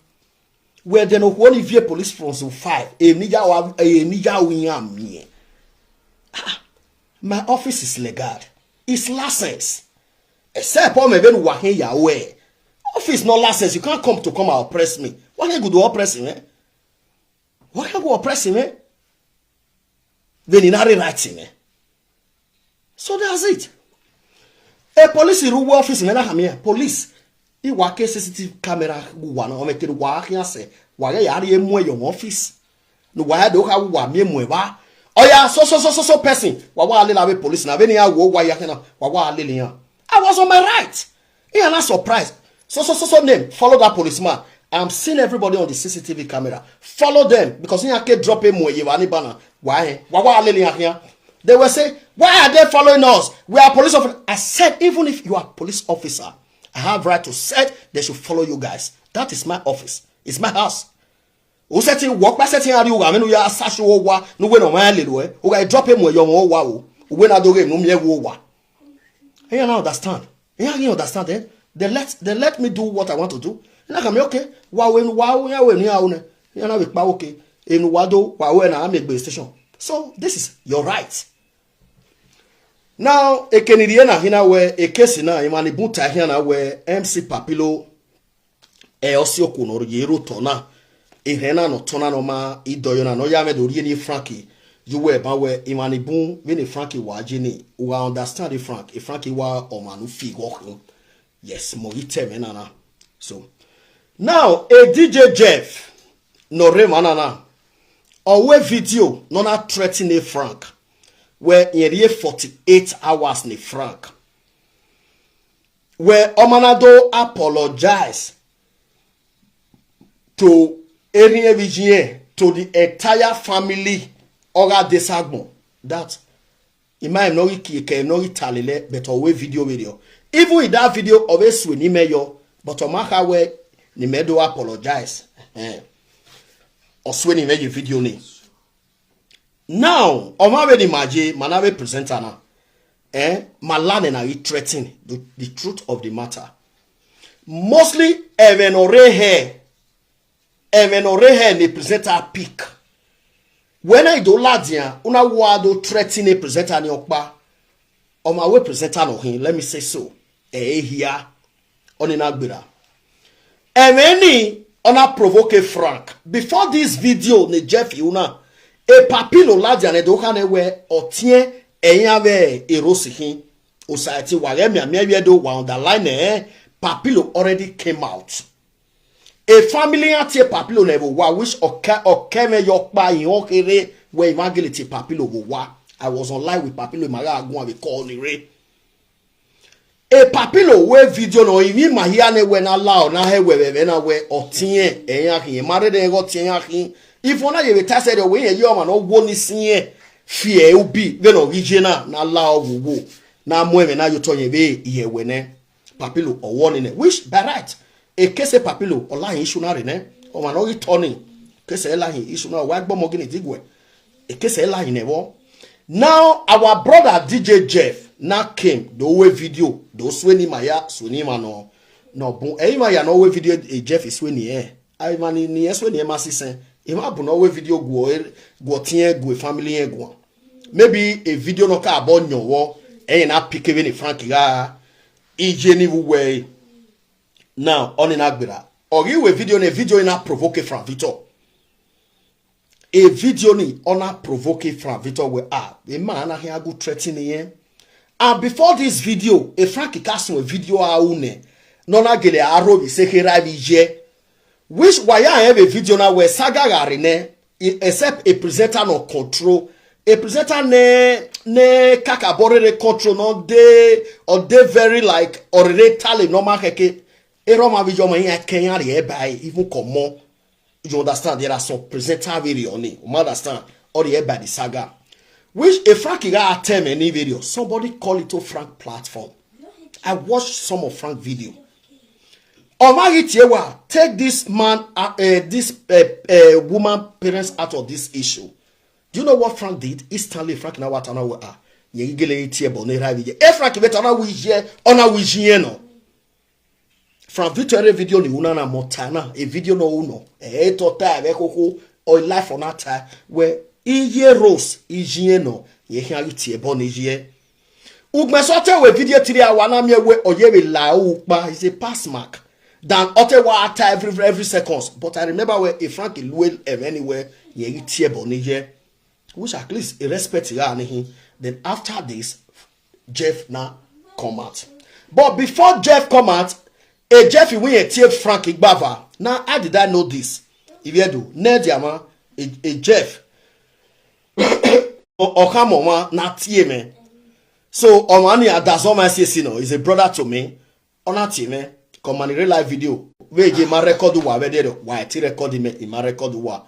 Where they no only via police from zone five. Emi ya wa emi ya wi ya mi. Ah, my office is legal. It's license. Except all me ben wa hin ya we. Office no license. You can't come to come and oppress me. Why can't go do oppress me? Why can't go oppress me? Then in that right me. So that's it. A police in Ruwa office me na hamia. Police. I wa ke C C T V camera wa na o me ke wa hin ase. Wa ya ya ri emu e yo office. No wa ya do ka wa mi emu e ba. Oya so so so so so person. Wa wa le la be police na be ni a wo wa ya ke na. Wa wa le le yan. I was on my right. He are not surprised. So, so, so, so name. Follow that policeman. I'm seeing everybody on the C C T V camera. Follow them because he can drop him where you are. Why? Why, why, why? They will say, "Why are they following us? We are police officers." I said, "Even if you are police officer, I have right to say they should follow you guys. That is my office. It's my house." O setting work by setting how you are when you are such over no when on my little way. Who I drop him where you are. When I do him, no me wa. You now understand. You understand, eh? They let, they let me do what I want to do. And I can be okay. Wow, when wow, yeah, when yeah, when yeah, now we okay. In Wado, wow, when I'm a base station. So this is your right. Now, a Canadian, you know, where a case in a man, a boot, I hear now where M C Papilo, a Osio Kuno, Yero Tona, a Hena no Tona no ma, Idoyona, no Yame, Dorian Frankie. You were Bawe, Imani Boom, when a Frankie wa Jenny, who I understand the Frank, a Frankie wa or Manu Figo. Yes, mo ite me nana. So now a D J Jeff, no re manana. Owe video no na threaten a Frank. Where in a forty-eight hours ni Frank. Where Omanado apologize to Erin Evijiye, to the entire family. Oga Desagbo. That Ima em no ki ke em no talele, but owe video video. Even in that video of a swing email yo, but Omaka we ni me do apologize. Eh. Or swing email you video ni. Now, Oma we ni maje, manawe presenter na. Eh, Malane na he threaten the, the truth of the matter. Mostly, even ore he Even ore he ni presenter pick. When I do ladia, una wa do threaten a presenter ni okpa. On my way presenter no him, let me say so. Eh here. On in Agbera. Even ni ona provoke Frank. Before this video ni Jeff Yuna. A papilo ladia ne do kane we otien eyan ve erosi him. Osayeti wa ge mi ami ewe do wa underline eh. Papilo already came out. A family atie papilo nevo wa which oke oke me yo pa iho kere we imagine ti papilo go wa. I was online with papilo maga agun ave call ni re. A papilo we video no ivi ma hia ne we na la o na he we we na we otien eyan hin mare de go tien yan hin. If ona ye be ta se de we ye yo ma no wo ni sin e fi e ubi ve no gije na na la o wo na mo e na yo to ye be ye we ne. Papilo or warning eh, which by right a case papilo or lying issue na rene or man only turning case lying issue na why gbọmọ gini digwe a case lying evo. Now our brother D J Jeff now came the way video do sweni maya sweni ma no no bun e ma ya no way video e Jeff is sweni eh. I man ni yes sweni e ma sisen e ma bu no way video go e go tin e go family e go maybe a video no ka abo nyowo e na pick even Frank ga ije ni wuwe. Now on in Agbera or you a video na video na provoke Frank Victor. A video ni ona provoke Frank Victor we ah a man na here go threaten here. And before this video a Frank Castle a video a une no na gele aro bi se ke ra bi je. Which why I have a video now where saga gare ne except a presenter no control a presenter ne ne kaka bore re control no dey or dey very like or re tale normal keke. Ero ma video ma yin kenya re e bai even komo. You understand there are some presenter video on it. You understand or the e bai the saga. Which a Frank ga atem any video somebody call it to Frank platform. I watched some of Frank video. Omagi Tiewa, take this man, uh, uh, this uh, uh, woman parents out of this issue. Do you know what Frank did? Instantly, Frank now what an hour. Ye gele tie bo ne ra video. E Frank be tana wi je, ona wi je no. Frank Victor video ni una na motana, a video no uno. E to ta ve koko, o life on that time. Where iye rose, iye no, ye can you tie bo ni je. Ugmesote we video three hour na mi we oye we la upa is a pass mark. Than ote wa ata every every seconds. But I remember where a Frank Luel em anywhere ye tie bo ni je. Which at least a respect ya ni him. Then after this, Jeff now come out. But before Jeff come out, a Jeff we a tie Frank Igbava. Now how did I know this? If you do, Nediama, a, a Jeff. Okamoma na T M A. So Omani Adazoma S S, you know, is a brother to me. Ona ti me. Come on, real live video. We je ma record wa we de wa ti record me, I ma record wa.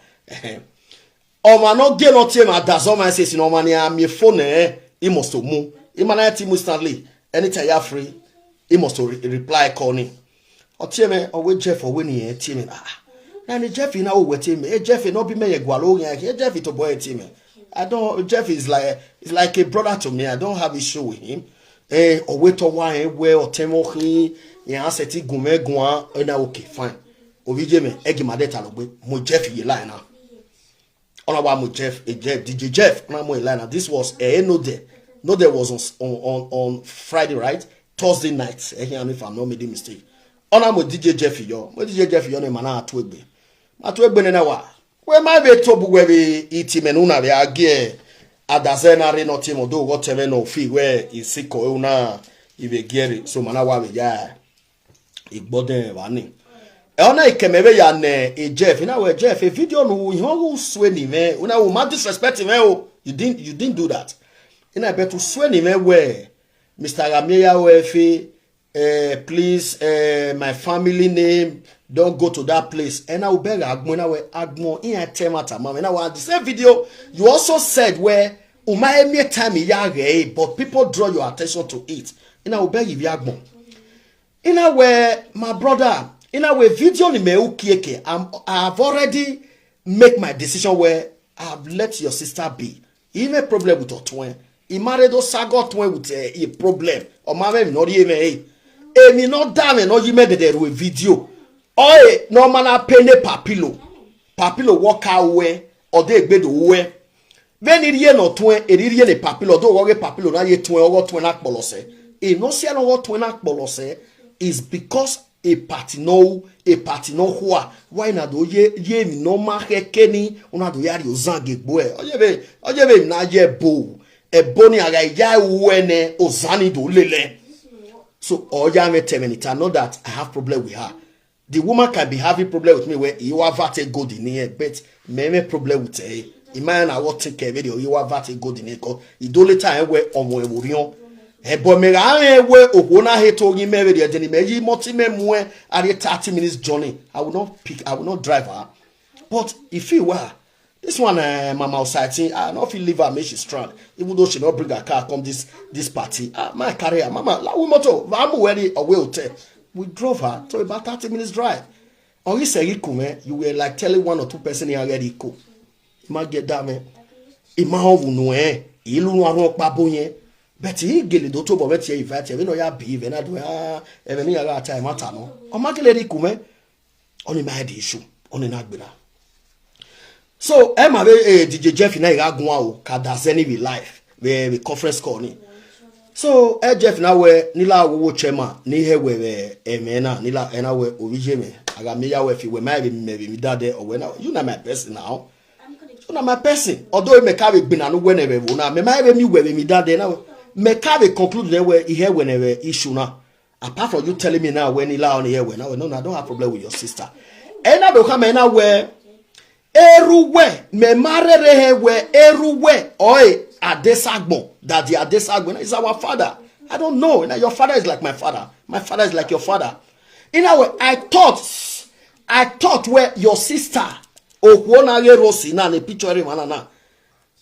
Oma no get no time at that's all my says no money am your phone eh. He must to move. He man ti must Stanley. Anytime you are free, he must to re- reply call ni. O tie me o we Jeff o we ni e tie me ah. Na ni Jeff na o we tie me. Eh Jeff no be me ye gwalo yen. Eh Jeff to boy tie me. I don't Jeff is like is like a brother to me. I don't have issue with him. Eh o we to wa e we o temo hin. Ye answer ti gume gwan. Eh na okay fine. Obi je me e gi ma data lo gbe. Mo Jeff ye line na. Ona wa mo Jeff, eh, Jeff, D J Jeff, ona mo Elena. This was eh, no day. No day was on, on, on, on Friday, right? Thursday night. Eh, if I'm not making mistake. Ona mo D J Jeff yo. Mo D J Jeff yo ne mana atu egbe. Atu egbe ne na wa. We ma be to bu we be iti menu na be age. Adaze na re no timo do whatever no fi we isiko una ibe gere. So mana wa be ya. Igboden wa ni. E ona ikemebe ya ne e Jeff. Ina we Jeff, a video no you who swear ni me. Una wo ma disrespect me o. You didn't you didn't do that. Ina bet to swear ni me we. Mister Ramia we fi eh, please eh, my family name don't go to that place. And I will beg Agmo, and I will Agmo in a time at a moment. Now the same video you also said where Uma me time ya but people draw your attention to it. And I will beg you Agmo. In a way, my brother, in a way, video ni me ukieke. I'm I've already make my decision where I've let your sister be. Even problem with Otwen. He married Osago Otwen with a, a problem. Or my name not even a. Emi not damn no you made the video. Oi, no man a pene papilo. Papilo walk away or they gbed away. When it ye no twen, it ye ne papilo, do wore papilo na ye twen or twen na polose. E no se no twen na polose is because a party no a party no hua. Why na do ye ye mi no ma hekeni una do yari ozange gbo e. Oye be oye be na ye bo. E boni aga ya uwe ne ozani do lele. So oya me temeni ta know that I have problem with her. The woman can be having problem with me where you have vat gold in here, but me me problem with her. Imagine I what take care of you have vat gold in here. Cause you don't let her where on where we on. Hey, but me I where okuna hate to me where the me multi me more at a thirty minutes journey. I will not pick, I will not drive her. But if you were this one, uh, Mama Osaiti, I don't feel leave her, make she strand. Even though she not bring her car, come this this party. Ah, my career, Mama, la we moto, I'm ready away hotel. We drove her to about thirty minutes drive. On this Eriku, man, you were like telling one or two person here already go. You might get that man. Ima ovu no eh. Ilu no aron pa bo yen. But he gele do to bo bet ye invite. We no ya be even I do ah. Even ya time matter no. O ma gele Eriku, man. Oni ma the issue. Oni na gbera. So Emma be eh, D J Jeff na iga gun o ka da zeni be live be be conference call ni. So eh Jeff na we ni la wo wo chema ni he we we eme na ni la ena we orije me aga mi ya we fi we ma be me be mi dade o we na you na my person now. So na my person although me ka be gbina no we na we wo na me ma be mi we be mi dade na we me ka be conclude na we ihe we na we issue na. Apart from you telling me now when he lie on here when now no, no, I don't have problem with your sister. Ena do come ena where eruwe me marere he where eruwe oi adesagbon that the adesagbon is our father. I don't know. Now your father is like my father. My father is like your father. In a way, I thought I thought where your sister Okuona Rosi na ne picture him na na.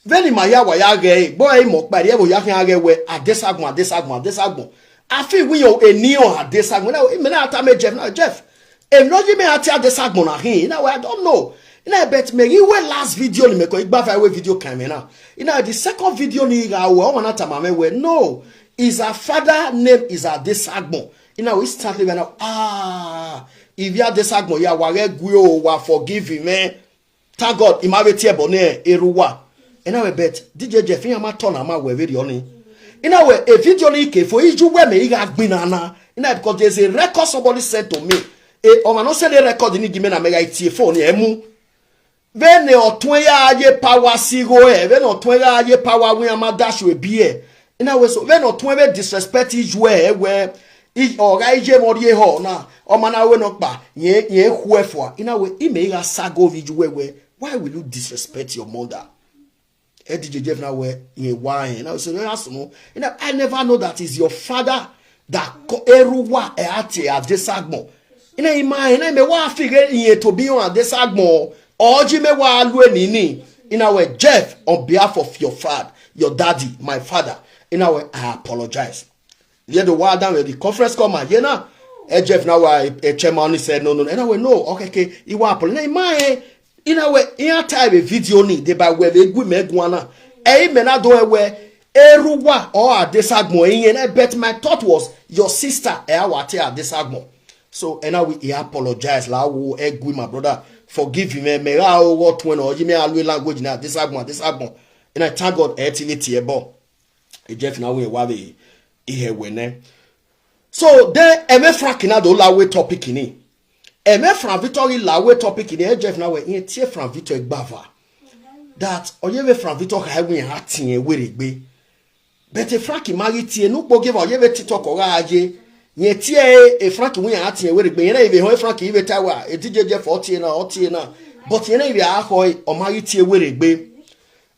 Veni ma ya wa ya ge bo e mo pa ri e bo ya kan ge we adesagbon adesagbon adesagbon. Afi wi yo eniyan adesagbon na me na ata me Jeff na Jeff. E no yi me ati adesagbon na hin na we I don't know. Na bet me yi we last video ni me ko igba fa we video kan me na. Na the second video ni ga we o na ta ma me we no. Is her father name is adesagbon. Na we start live now ah if you adesagbon ya wa re gwe o wa forgive him eh. Thank God, ima be tie bone eruwa. Ina we bet D J Jeff in ama turn ama we very oni. Ina we a video ni ke for iju we me iga gbinana. Ina because there's a record somebody sent to me. E o ma no send a record ni give me na mega itie phone emu. Vene otun ya aye power sigo e, vene otun ya aye power we ama dash we bi e. Ina we so vene otun we disrespect iju e we. Ọga ije mo rie ho na ọma na we no pa yen yen hu efua ina we ime iga sago vi ju we we why will you disrespect your mother? Edije Jeff na we yen wa yen na so na so no ina I never know that is your father. That ko-, Eruwa e ati Adesagbon. Ina ima, ina ime wa fige iye to be on Adesagbon. Oji me wa alwe nini. Ina we Jeff, on behalf of your father, your daddy, my father. Ina we, I apologize. Ye do wa down with the conference call, man. Ye na. E Jeff na wa, e, e chairman, he said, "No, no, no." Ina we, "No, okay, okay." Iwa apologize. Ina ima, eh, Ina we, in a time a video ni, de ba we ve gwi me guana. E me na do e we, Eruwa or Adesagbon, eh, but my thought was your sister, eh, awate Adesagbon. So, ina we, he apologize, la wo, e gwi, my brother, forgive me, me ra o, what when, or you me always language na Adesagbon, Adesagbon. And I thank God, eh, activity, eh, bo. E Jeff na we wa ve, ihe we ne. So, then, eme Frank na do la we topic ni. Eme Frank Victor la we topic ni, e Jeff na we, yen tie Frank Victor egbava. That, oye ve Frank Victor ka we ha tin e were gbe. But e Frank ma gi tie, nu po give oye ve TikTok o ga aje. Yen tie e, e Frank we ha tin e were gbe. Yen na ive ho e Frank ive tawa, e D J Jeff o tie na, o tie na. But yen na ive a ho e, o ma gi tie were gbe.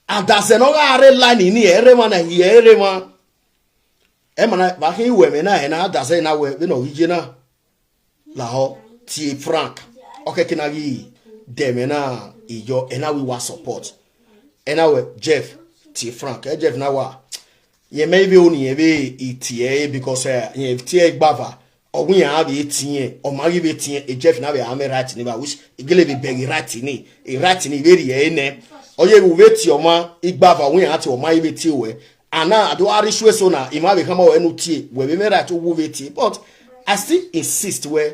And that's another are line ni, ere ma na, ere ma. E ma na, va he we me na, e na, that's na we, we no, ije na. La ho, tie Frank. Okay, kina gi, de me na, iyo, e na we wa support. E na we, Jeff, tie Frank. E Jeff na wa. Ye me ive oni, e ve i tie, eh, because, eh, ye tie egbava. O we ya ve tie, o ma gi ve tie, e Jeff na ve ame right ni ba, which, e gele ve beg right ni. E right ni ve ri e ne. Oye u ve tie o ma, egbava, we ya tie o ma gi ve tie we. Ana, ado ari shwe so na, ima ve kama we nu tie, we ve me right u ve tie. But I still insist we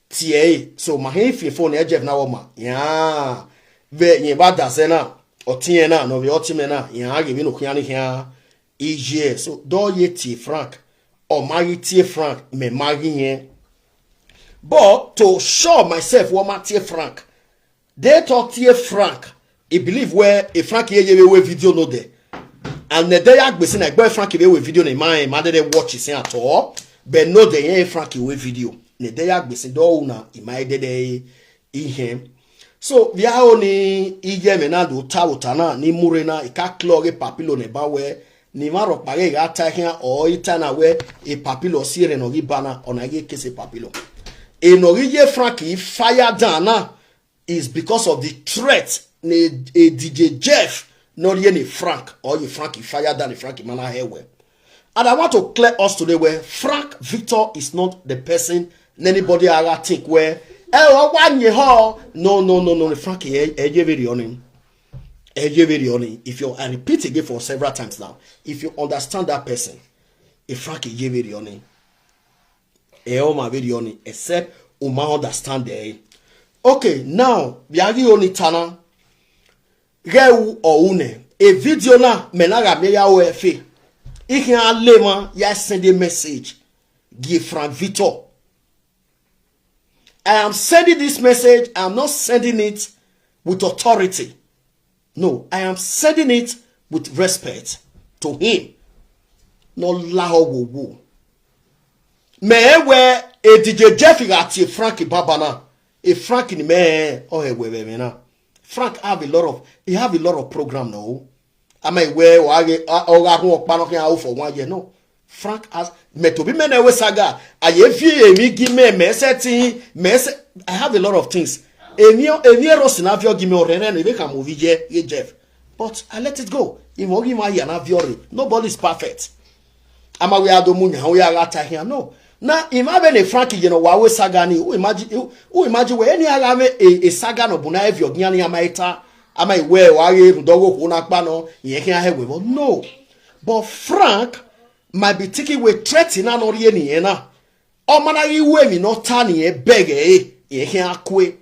tie e. So ma he fi phone e Jeff na wo ma. Ya. Ve ye ba da se na. O tie na, no ve o ti me na. Ya, ge ve no kiani ya. Ije. So, do ye tie Frank. O ma gi tie Frank, me ma gi yen. But to show myself wo ma tie Frank. They talk tie Frank. He believe where a Frank ye ye we video no de. And ne de ya gbesi na gbe Frank we video ne ma, ma de de watch it at all. But no de ye Frank we video. Ne de ya gbesi do na, i ma de de ihe. So, via oni iye me na do ta uta na, ni mure na, i ka clog e papilo ne ba we, ni ma ro pare ga ta hia o ita na we, e papilo si re no gi bana, ona ye kese papilo. E no gi ye Frank i fire down na, is because of the threat ne e D J Jeff, no ye ni Frank, or ye Frank i fire down, e Frank i mana he we. And I want to clear us today where Frank Victor is not the person anybody ever think where, eh, oh, one year ho. No, no, no, no, Frank, eh, eh, ye very on him. Eh, ye very on him. If you, I repeat again for several times now, if you understand that person, if Frank, eh, ye very on him. Eh, oh, my very on him. Except, o ma understand, eh. Okay, now, we are the only tana. Ge u o une. E video na, me na ga me ya o efe. Ihe a le ma, ya send a message. Give Frank Victor. I am sending this message. I am not sending it with authority. No, I am sending it with respect to him. No la ho wo wo. Me we e D J Jeff ga tie Frank baba na. E Frank ni me o he we we me na. Frank have a lot of, he have a lot of program now. Am I where o ga, o ga hun opa no kin out for one year, no. Frank has, me to be me na we saga. Aye fi emi gi me, me setting, me se, I have a lot of things. Emi, emi ero si na fi o gi me o re re ni, we ka movie je, ye Jeff. But I let it go. Imo gi ma ya na fi o re. Nobody is perfect. Ama we ado mu nya, we aga ta here, no. Na, ima be ne Frank ye no wa we saga ni. U imagine, u, u imagine we any aga me e, e saga no bu na evi o gi ani ama eta. Ama iwe wa ye ru do go ko na pa no. Ye ki a he we bo. No. But Frank might be thinking we threaten na no ri ni ye na. O mana yi we mi no ta ni e beg e. Ye ki a kwe.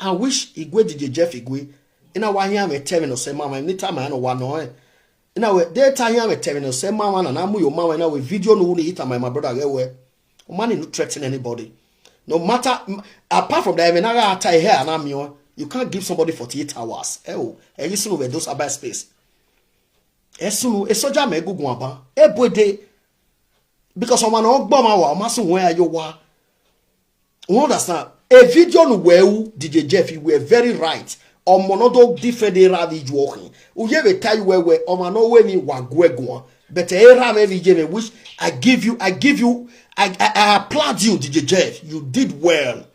I wish Igwe D J Jeff Igwe. Ina wa hia me tell me no se mama, ni ta ma no wa no eh. Ina we, they ta hia me tell me no se mama na na mu yo mama, ina we video no ni ita my, my brother get we. Money no threaten anybody. No matter, m-, apart from that, even I tie hair and I'm you. You can't give somebody forty-eight hours. Eh, oh, eh, you know where those are by space. Eh, sunu, eh, soldier me gugu aba. Eh, boy, they, because someone on bomb our, masu where you wa. You understand? A video no well, D J Jeff, you were very right. Omo no do defend the ravi joking. Uye we tell you where, where, omo no we ni wa gwe gwa. But era me V J me, which I give you, I give you, I, I, I applaud you, D J Jeff. You did well.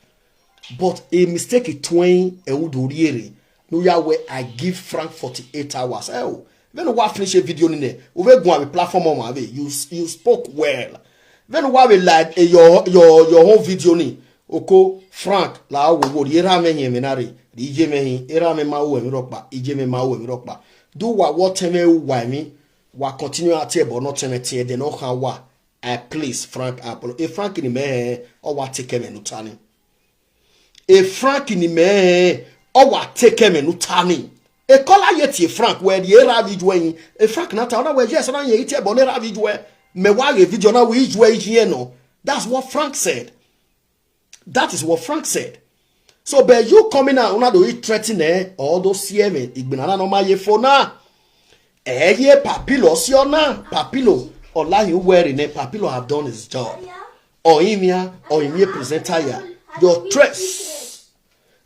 But a mistake is twenty eudoriere. No ya where I give Frank forty-eight hours. Oh, when we finish a video in there, we go on the platform on my way. You you spoke well. When we like eh, your your your whole video ni. Oko Frank la wo wo era me yen me na re. Ije me hin era me ma wo mi ropa. Ije me ma wo mi ropa. Do what what me why me. Wa continue at but not me tie de no ha wa. I please Frank Apollo. E Frank ni me o wa take me no tani. E Frank ni me o wa take me no tani. E kola yet e Frank where the era video yin. E Frank na ta na where yes na ye tie but na era video. Me wa ye video na we ijwe yin no. That's what Frank said. That is what Frank said. So but you coming out una do it threaten eh or do C M igbenana no ma ye for na. Eh ye papilo si ona papilo or lie you wearing eh papilo have done his job. Or him ya or him ye presenter ya. Your threats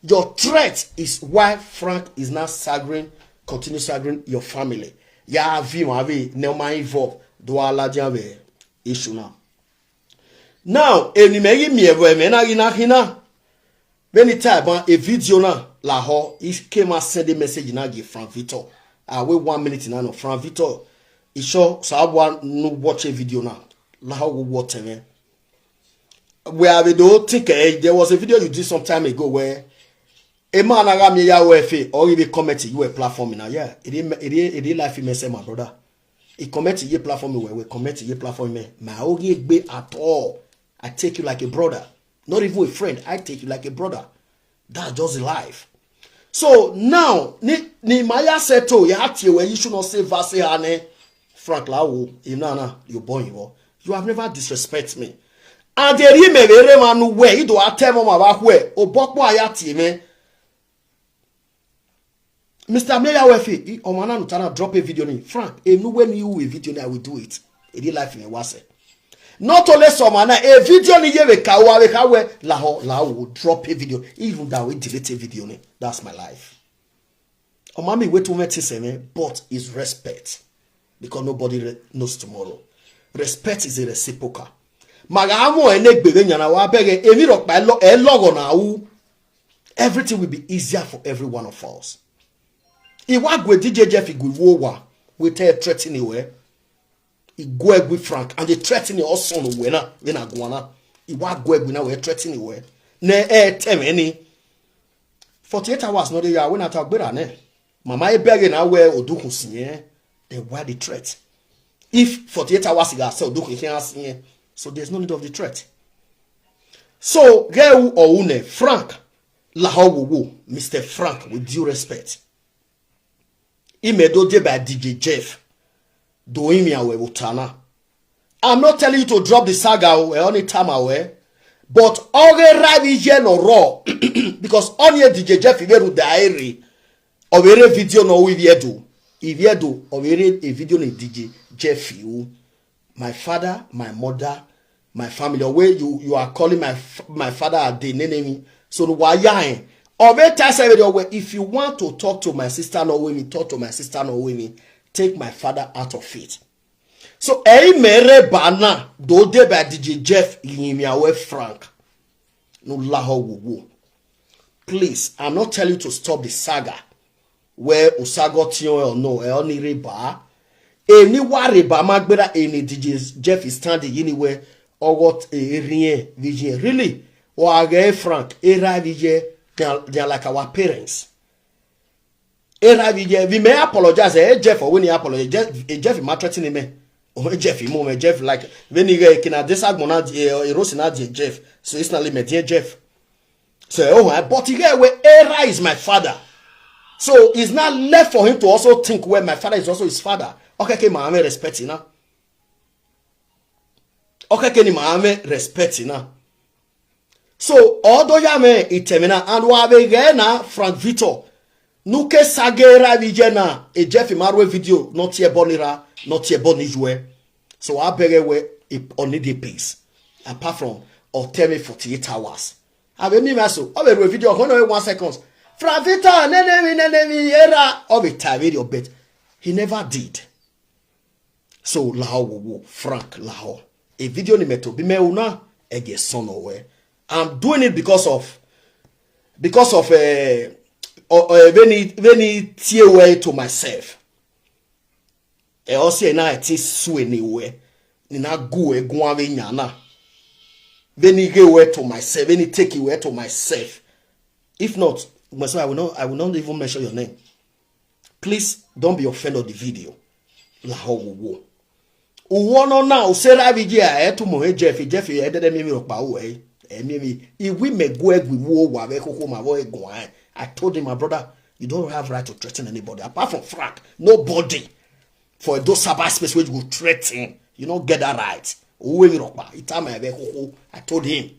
your threat is why Frank is now staggering continue staggering your family. Ya vi ma vi no ma involve do ala dia we issue now. Now eni me yi mi evo me na gina hina. Many time ban a video na la ho he came and send a message na give Frank Victor. I wait one minute na no Frank Victor. He sure so I want no watch a video na. La ho go watch me. Where I do think eh, there was a video you did some time ago where a man around me ya F A or even comment you a platform now. Yeah, it didn't it didn't it didn't life me say my brother. He comment ye platform where we comment ye platform me. My own ye be at all. I take you like a brother, not even a friend. I take you like a brother. That's just the life. So now ni ni maya settle ya tie where you should not say verse hane. Frank Lawo, you know na you born you. You have never disrespect me. And they remain very man where you do a tell mama back where obokpo aya tie me. Mister Mayor Wefe, Omana Nutana drop a video ni Frank. Enu when you a video ni I will do it. Edi life in a wase. Not only some man a video ni ye we kawa we kawe la ho la will drop a video. Even that we delete a video ni. That's my life. Omami wait to me say me, but is respect because nobody knows tomorrow. Respect is a reciprocal. Maga amo ene gbere nyana wa bege emi ro pa lo e logo na u. Everything will be easier for every one of us. Iwa gwe D J Jeff igwe wo wa we te threaten iwe. Igwe egwe Frank and they threaten your son we na we na gwana. Iwa gwe egwe na we threaten iwe. Ne e teme ni. Forty-eight hours no dey ya we na ta gbera ne. Mama e beg na we odukun siyen. Then why the threat? If forty-eight hours you are so odukun siyen. So there's no need of the threat. So ge u or une Frank la ho wo wo Mister Frank with due respect. Imedo dey by D J Jeff. Do him ya we utana. I'm not telling you to drop the saga o e only time away. But oge rabi je no raw because only D J Jeff iberu diary. Obere video no we viedo. Iviedo obere a video ni D J Jeff you. My father, my mother, my family. Or where you you are calling my my father a day name. So why ya? Or where tell say if you want to talk to my sister no with me, talk to my sister no with me. Take my father out of it. So hey mere bana do dey by D J Jeff Yimiawe Frank. No laho wo wo. Please, I'm not telling you to stop the saga. Where Osago Tion or no, e only reba. Any worry ba magbera any D J Jeff is standing anywhere or what a rien vision. Really? Or I get Frank, a right vision. They are, they are like our parents. A right vision. We may apologize. Eh, Jeff or when he apologize, Jeff, eh, Jeff is maltreating him. Eh. Oh, Jeff, him, eh, Jeff like when he get kina this agmona, eh, erosi na Jeff. So it's not limit, dear Jeff. So oh, but he get where Era is my father. So it's not left for him to also think where my father is also his father. Okay, okay, my respect you now. Okay, can my respect you now. So although ya me itemina and wa be na Frank Victor. Nuke sagera vijena a Jeff Marwe video not here bonira, not here bonijwe. So I beg away on the peace. Apart from or tell me forty-eight hours. I will me so. I will video one seconds. Frank Victor, nenemi, nenemi, era of a time video, but he never did. So laho wowo Frank laho. A video ni meto bi me una ege sono we. I'm doing it because of because of uh, uh, uh, veni veni tie we to myself. E o se na ti su ni we ni na gu e gun ave nyana. Veni ge we to myself, veni take we to myself. If not, myself, I will not I will not even mention your name. Please don't be offended of the video. Laho wowo. Uwono na usera viji a etu mo he Jeff Jeff e dede mi mi okpa o e e mi mi iwi me go egwi wo wa ve koko ma vo egun a. I told him, my brother, you don't have right to threaten anybody apart from Frank. Nobody for those cyber space where you go threaten. You don't get that right. Uwe mi okpa. Itama ve koko. I told him.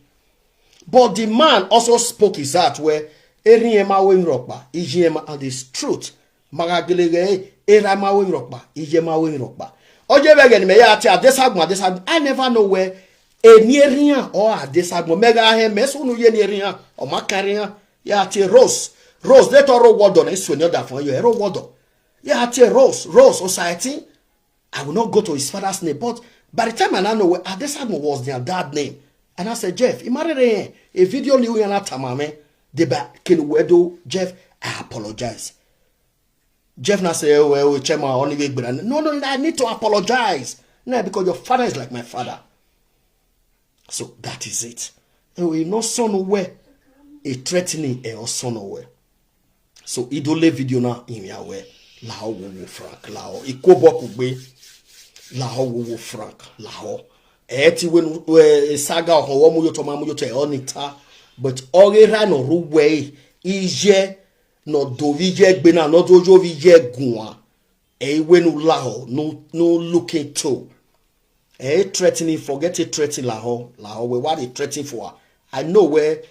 But the man also spoke his heart where Eri ema we mi okpa. Iji ema and this truth. Magagelege era ma we mi okpa. Ije ma we mi okpa. Oje bege ni me ya ti adesagbon adesagbon. I never know where eni eriyan or adesagbon mega he me sunu ye ni eriyan o makariyan ya ti Rose. Rose de to ro wodo na isu ni oda fun yo ero wodo. Ya ti Rose Rose society. I will not go to his father's name, but by the time I now know where Adesagbon was their dad name, and I said, Jeff, imagine a video ni uyana tamame de ba kenu wedo Jeff. I apologize. Jeff na say, oh, oh, chairman, only way gbera. No, no, I need to apologize. No, because your father is like my father. So that is it. Oh, you know, son where a threatening a son where. So idole video na imi awe. Laho wowo Frank laho ikobo kugbe. Laho wowo Frank laho. E ti wenu e saga oho wo mu yoto ma mu yoto e onita. But oge ra no ru we ije no do vi je gbe na no do jo vi je gun a. E wenu laho no no looking to. E threatening forget e threaten laho laho we what they threaten for. I know where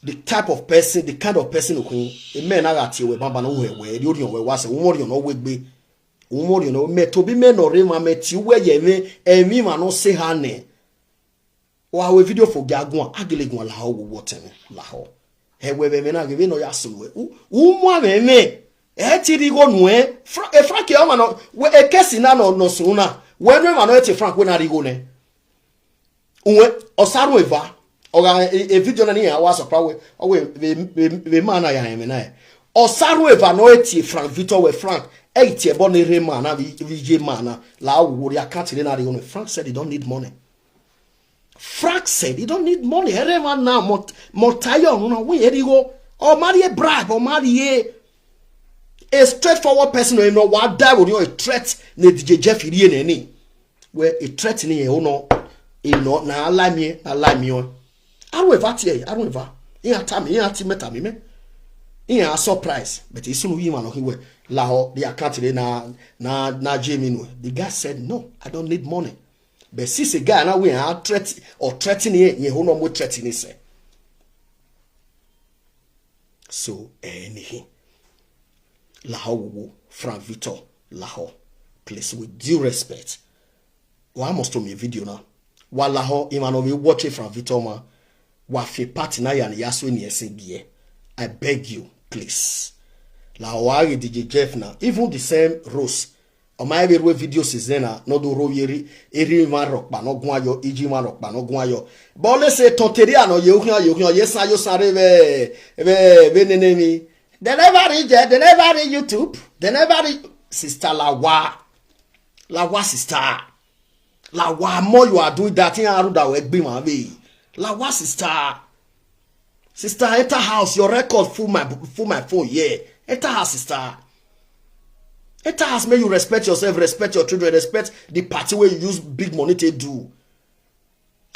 the type of person, the kind of person who a man I got here with bamba no we we you know we was a woman you know we be woman you know me to be men or him me ti we ye me and me man no say her name. Wa we video for gagun agelegun laho wo wo teme laho. E we be me na ge no ya sun we. U mu me me. E ti ri go nu e. Fra e fra ke o ma no we e kesi na no no sun na. We no ma no e ti Frank we na ri go ne. Unwe osaru eva oga e video na ni ya wa sopra we owe ve mana ya eme na. Osaru eva no eti Frank Victor we Frank eti ebo ni re mana vi je mana la wo ri account re na re. Frank said he don't need money. Frank said he don't need money. Ere ma na mot motayo no na we eri go o mari e bribe o mari e a straightforward person no wa da wo ni o threat na D J Jeff ri e na ni. Where a threatening e ono e no na ala mi na ala mi o. Aru eva ti e aru eva. Iya ta mi iya ti meta mi me. Iya surprise but isunu yi ma no ki we la ho the account re na na na je mi nu. The guy said no, I don't need money. But since a guy na we a threat or threatening e ye ho no mo threatening se. So anything. Laho wo Frank Victor Laho. Please, with due respect, wa must to me video now. Wa Laho imano we watch it Frank Victor ma. Wa fi party na yan yaso ni esin gie. I beg you, please. Laho wa D J Jeff na. Even the same Rose. Oma ebe ruo video season na no do ro yeri eri ma rokpa no gun ayo iji ma rokpa no gun ayo. But let's say tonteria no ye uhian ye uhian ye san yo san re ve ve ve nene mi. They never reach there. They never reach YouTube. They never reach sister Lawa. Lawa sister. Lawa more you are doing that thing aru da we gbi ma ve. Lawa sister. Sister, enter house. Your record full my full my phone. Yeah, enter house, sister. Enter house. May you respect yourself, respect your children, respect the party where you use big money to do.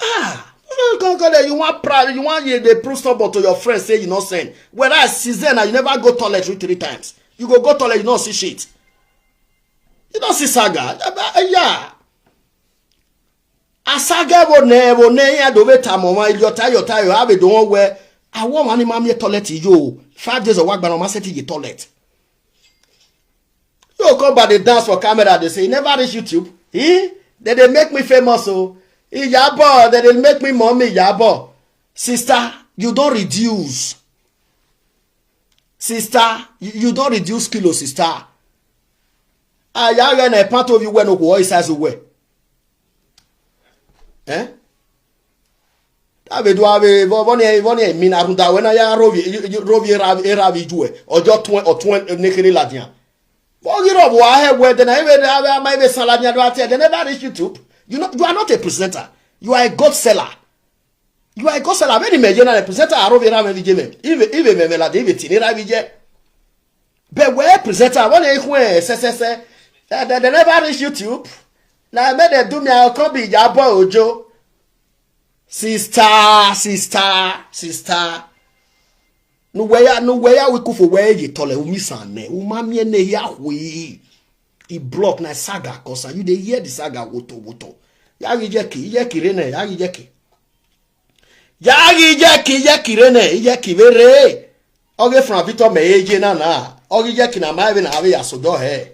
Ah, you don't come come there. You want proud. You want you they prove somebody to your friends say you not send. Whereas season now you never go toilet three three times. You go go toilet, you not see shit. You don't see saga. Yeah. Asaga wo ne wo ne ya do ve tamo wa iliota yota yo ave do won we. Awo wa ni ma mi toilet yo. Five days o wa gba no ma set ye toilet. You come by the dance for camera, they say, you never reach YouTube. Eh? Then they make me famous. Oh, Iyabo, then they make me mommy Iyabo. Sister, you don't reduce. Sister, you, you don't reduce kilo, sister. Aya ghe na epanto vi uwẹ ne okhuo ọre size uwẹ. Eh? David wa vbe vọ vọ ne vọ ne mina rhunmwuda wẹ na ya rovie rovie erha vbe ijuẹ ọjọ tuẹn ọtuẹn nekhere ladian. Vbọ ghi rọ vbe uwa hẹ wẹ ẹdẹ na ive ama ive san ladian do ate ẹdẹ never reach YouTube. You know, you are not a presenter. You are a goat seller. You are a gospel. Vbene imẹ ye na, presenter aro vbe erha mwẹ vbe iye mwẹ. Ive, ive mwẹ mwẹ lade, ive tie ne erha vbe iye. But wẹ presenter, vbọ ne I khuẹn sẹsẹsẹ. They, they, they never reach YouTube. Na me they do me, I come be Iyabo Ojo. Sister, sister, sister. Nu wẹ ya, nu wẹ ya wi kufo wẹ ye tọlẹ, u miss am nẹ. U ma miẹn ne hia khui. I block na saga, cause you dey hear the saga woto woto. Ya ghi jẹ ki, iye ki re nẹ, ya ghi jẹ ki. Ya ghi iye ki, iye ki re nẹ, iye ki vbe re. Ọ ghe Frank Victor mẹ ye na na. Ọ ghi iye ki na ma vbe na vbe ya sodọ hẹ.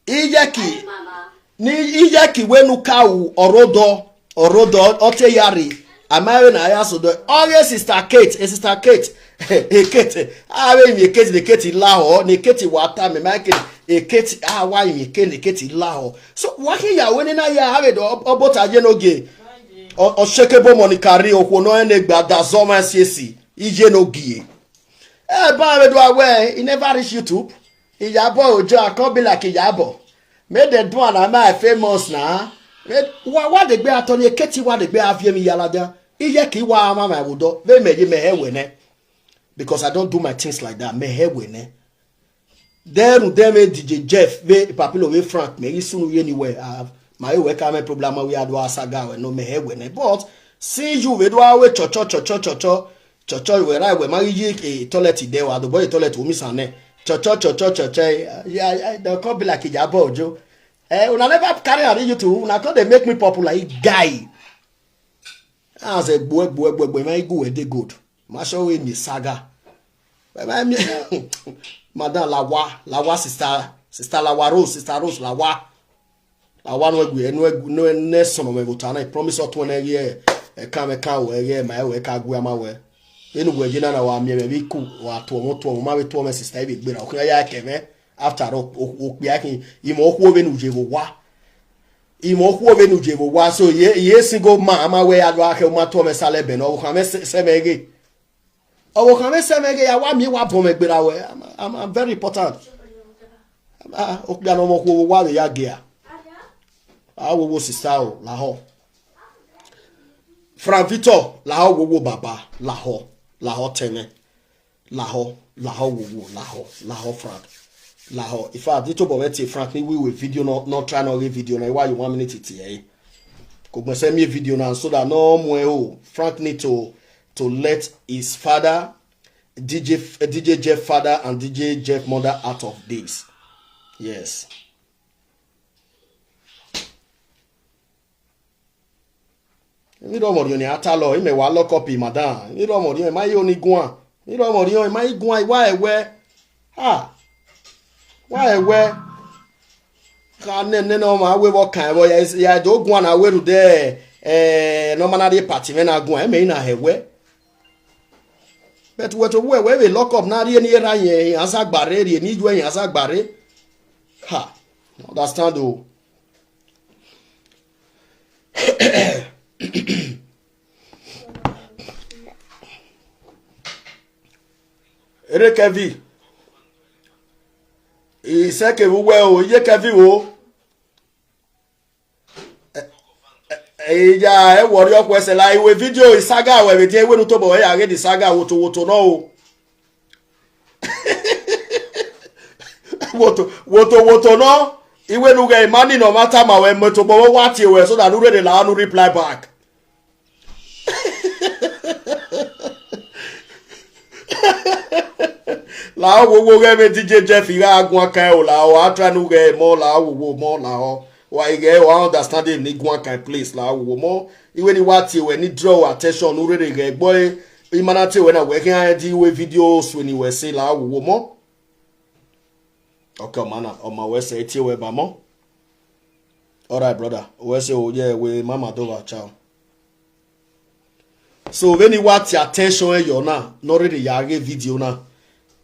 Iye ki, ni iye ki wẹ ne u ka ru ọrhodọ, ọrhodọ, ọ te ya rre. A ma vbe na ya sodọ. Ọ ghe Sister Kate, e Sister Kate. E Kate, a vbe imi e Kate, ne Kate lahọ, ne Kate wa ta mẹ, ma Kate, e Kate, a wa imi e Kate, ne Kate lahọ. So, wa khin ya wẹ ne na ya, a vbe do, ọ, ọ bota ye nogie. Ọ, ọ shekebo Monica rri, okhuo nọ ẹn ne gba da zọ ma siesi, iye nogie. Ẹ ba vbe do a wẹ, he never reach YouTube. Iyabo Ojo, I come be like Iyabo. Make dem do am na my famous na. Make, wa, wa degbe atọ ne Kate wa degbe avie mi ya ladian. Iye ki wa ama ma wo do. Vbe mẹ ye mẹ hẹ wẹ nẹ. Because I don't do my things like that. Mẹ hẹ wẹ nẹ. Then, then me D J Jeff, vbe Papilo, vbe Frank, me ghi sunu ye ni wẹ, ah, ma ye wẹ ka mẹ problem, we had wa saga wẹ, no, mẹ hẹ wẹ nẹ. But, see you, we do a we cho, cho, cho, cho, cho, cho, cho, cho, we right, we ma ye, eh, toilet there, wa do boy toilet, u miss am nẹ. Cho, cho, cho, cho, cho, cho, eh, yeah, yeah, they come be like Iyabo Ojo. Eh, una never carry am reach YouTube, una come dey make me popular, e guy. As a boy, boy, boy, boy, my go where they good. Ma show we me saga. Bye bye, me. Madam Lawa, Lawa sister, sister Lawa Rose, sister Rose Lawa. Lawa no egwe, no egwe, no ne son of me vota na. Promise o tuẹn nẹ ye, e kan me kan we ye, ma we ka gwe ama we. Enu we ye na na wa mi me bi ku, wa tuo mo tuo mo, ma be tuo me sister, e be gbera. O kan ya ke me. After all, o, o pe akin, imo okhuo vbene u ye vbe owa. Imo okhuo vbene u ye vbe owa. So, ye, ye single man, ama wẹ ya do akhe, u ma tuo mwẹ sale bẹn, ọvbokhan mwẹ sẹ, sẹ mwẹ ghe. Ọvbokhan mwẹ sẹ mwẹ ghe, ya wa miẹn wa bọ mwẹ gberra wẹ. I'm, I'm, I'm very important. Ah, okpia ne ọmọ okhuo vbe owa vbe ya gia. A wo wo sister o, lahọ. Frank Victor, lahọ wo wo baba, lahọ, lahọ tẹmẹ. Lahọ, lahọ wo wo, lahọ, lahọ Frank. Lahọ. In fact, I tobọ mwẹ tie Frank ne I wi we video, no, no try no ghe video na, I wa ye one minute tie ẹre. Ko gbẹn sẹ miẹn video na, so that no mu ẹre o. Frank need to, to let his father, D J, F-, D J Jeff father and D J Jeff mother out of this. Yes. Emwi rọ mwẹ orhiọn ne a ta lọ, imẹ wa lock up madam. Emwi rọ mwẹ orhiọn, ma i oni guan. Emwi rọ mwẹ orhiọn, ma i guan, i wa ẹwẹ. Ha. Wa ẹwẹ. Kha nene ne ọmwa wẹ vbe ọ kan ẹvbo, ya, ya do guan na wẹ rhunmwuda, eh, ne ọ ma na rhie party mwẹ na guan, ẹmẹ i na hẹ ẹwẹ. But wẹ to wẹ, wẹ vbe lock up na rhie ne erha yẹn, iran sa gba rre, rhie ne iyuẹ iran sa gba rre. Ha. Understand o. Ere kẹvi. Isẹ kevbe uwẹ o, iye kẹvi o. Eya, ẹ wọrriọ ọkhuẹ sẹ la iwe video isaga wẹ vbe diẹ, iwenu tobọ wẹ ya ghe de isaga woto woto nọ o. Woto woto woto nọ. Iwenu ghẹ imani ne ọ ma tama wẹ, mẹ tobọ wẹ wa tie wẹ so that u rere la nu reply back. La wo wo ghẹ vbe D J Jeff gha guan kan o, la o a try nu ghẹ mọ, la wo wo mọ, la o. Wa i ghẹ wa understand him ni guan kan place, la wo wo mọ. Iwẹ ni wa tie wẹ ni draw attention, u rere ghẹ gbo e. I ma na tie wẹ na wẹ khian di iwe video sue ni wẹ se, la wo wo mọ. Okay, ọma na, ọma wẹ sẹ tie wẹ ba mọ. All right, brother. Wẹ sẹ o, yeah, we mama do va, ciao. So vbene I wa tie attention ẹre yọ na, ne ọ rere ya ghe video na.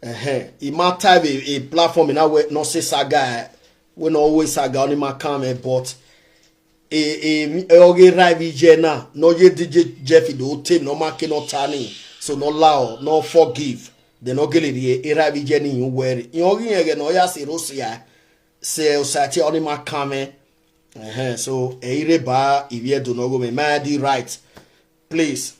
Ẹhẹn, I ma ta vbe a platform na wẹ ne ọ sẹ saga, eh, We no always saga on my comment, but e e e oge rive je na no ye D J Jeffy do tame no make no turning. So no allow, no forgive. They no gele ye e rive je ni you worry. You oge ye no ya se Russia. Se o sa ti on my comment. Eh, so e ire ba ivie do no go me my di right. Please.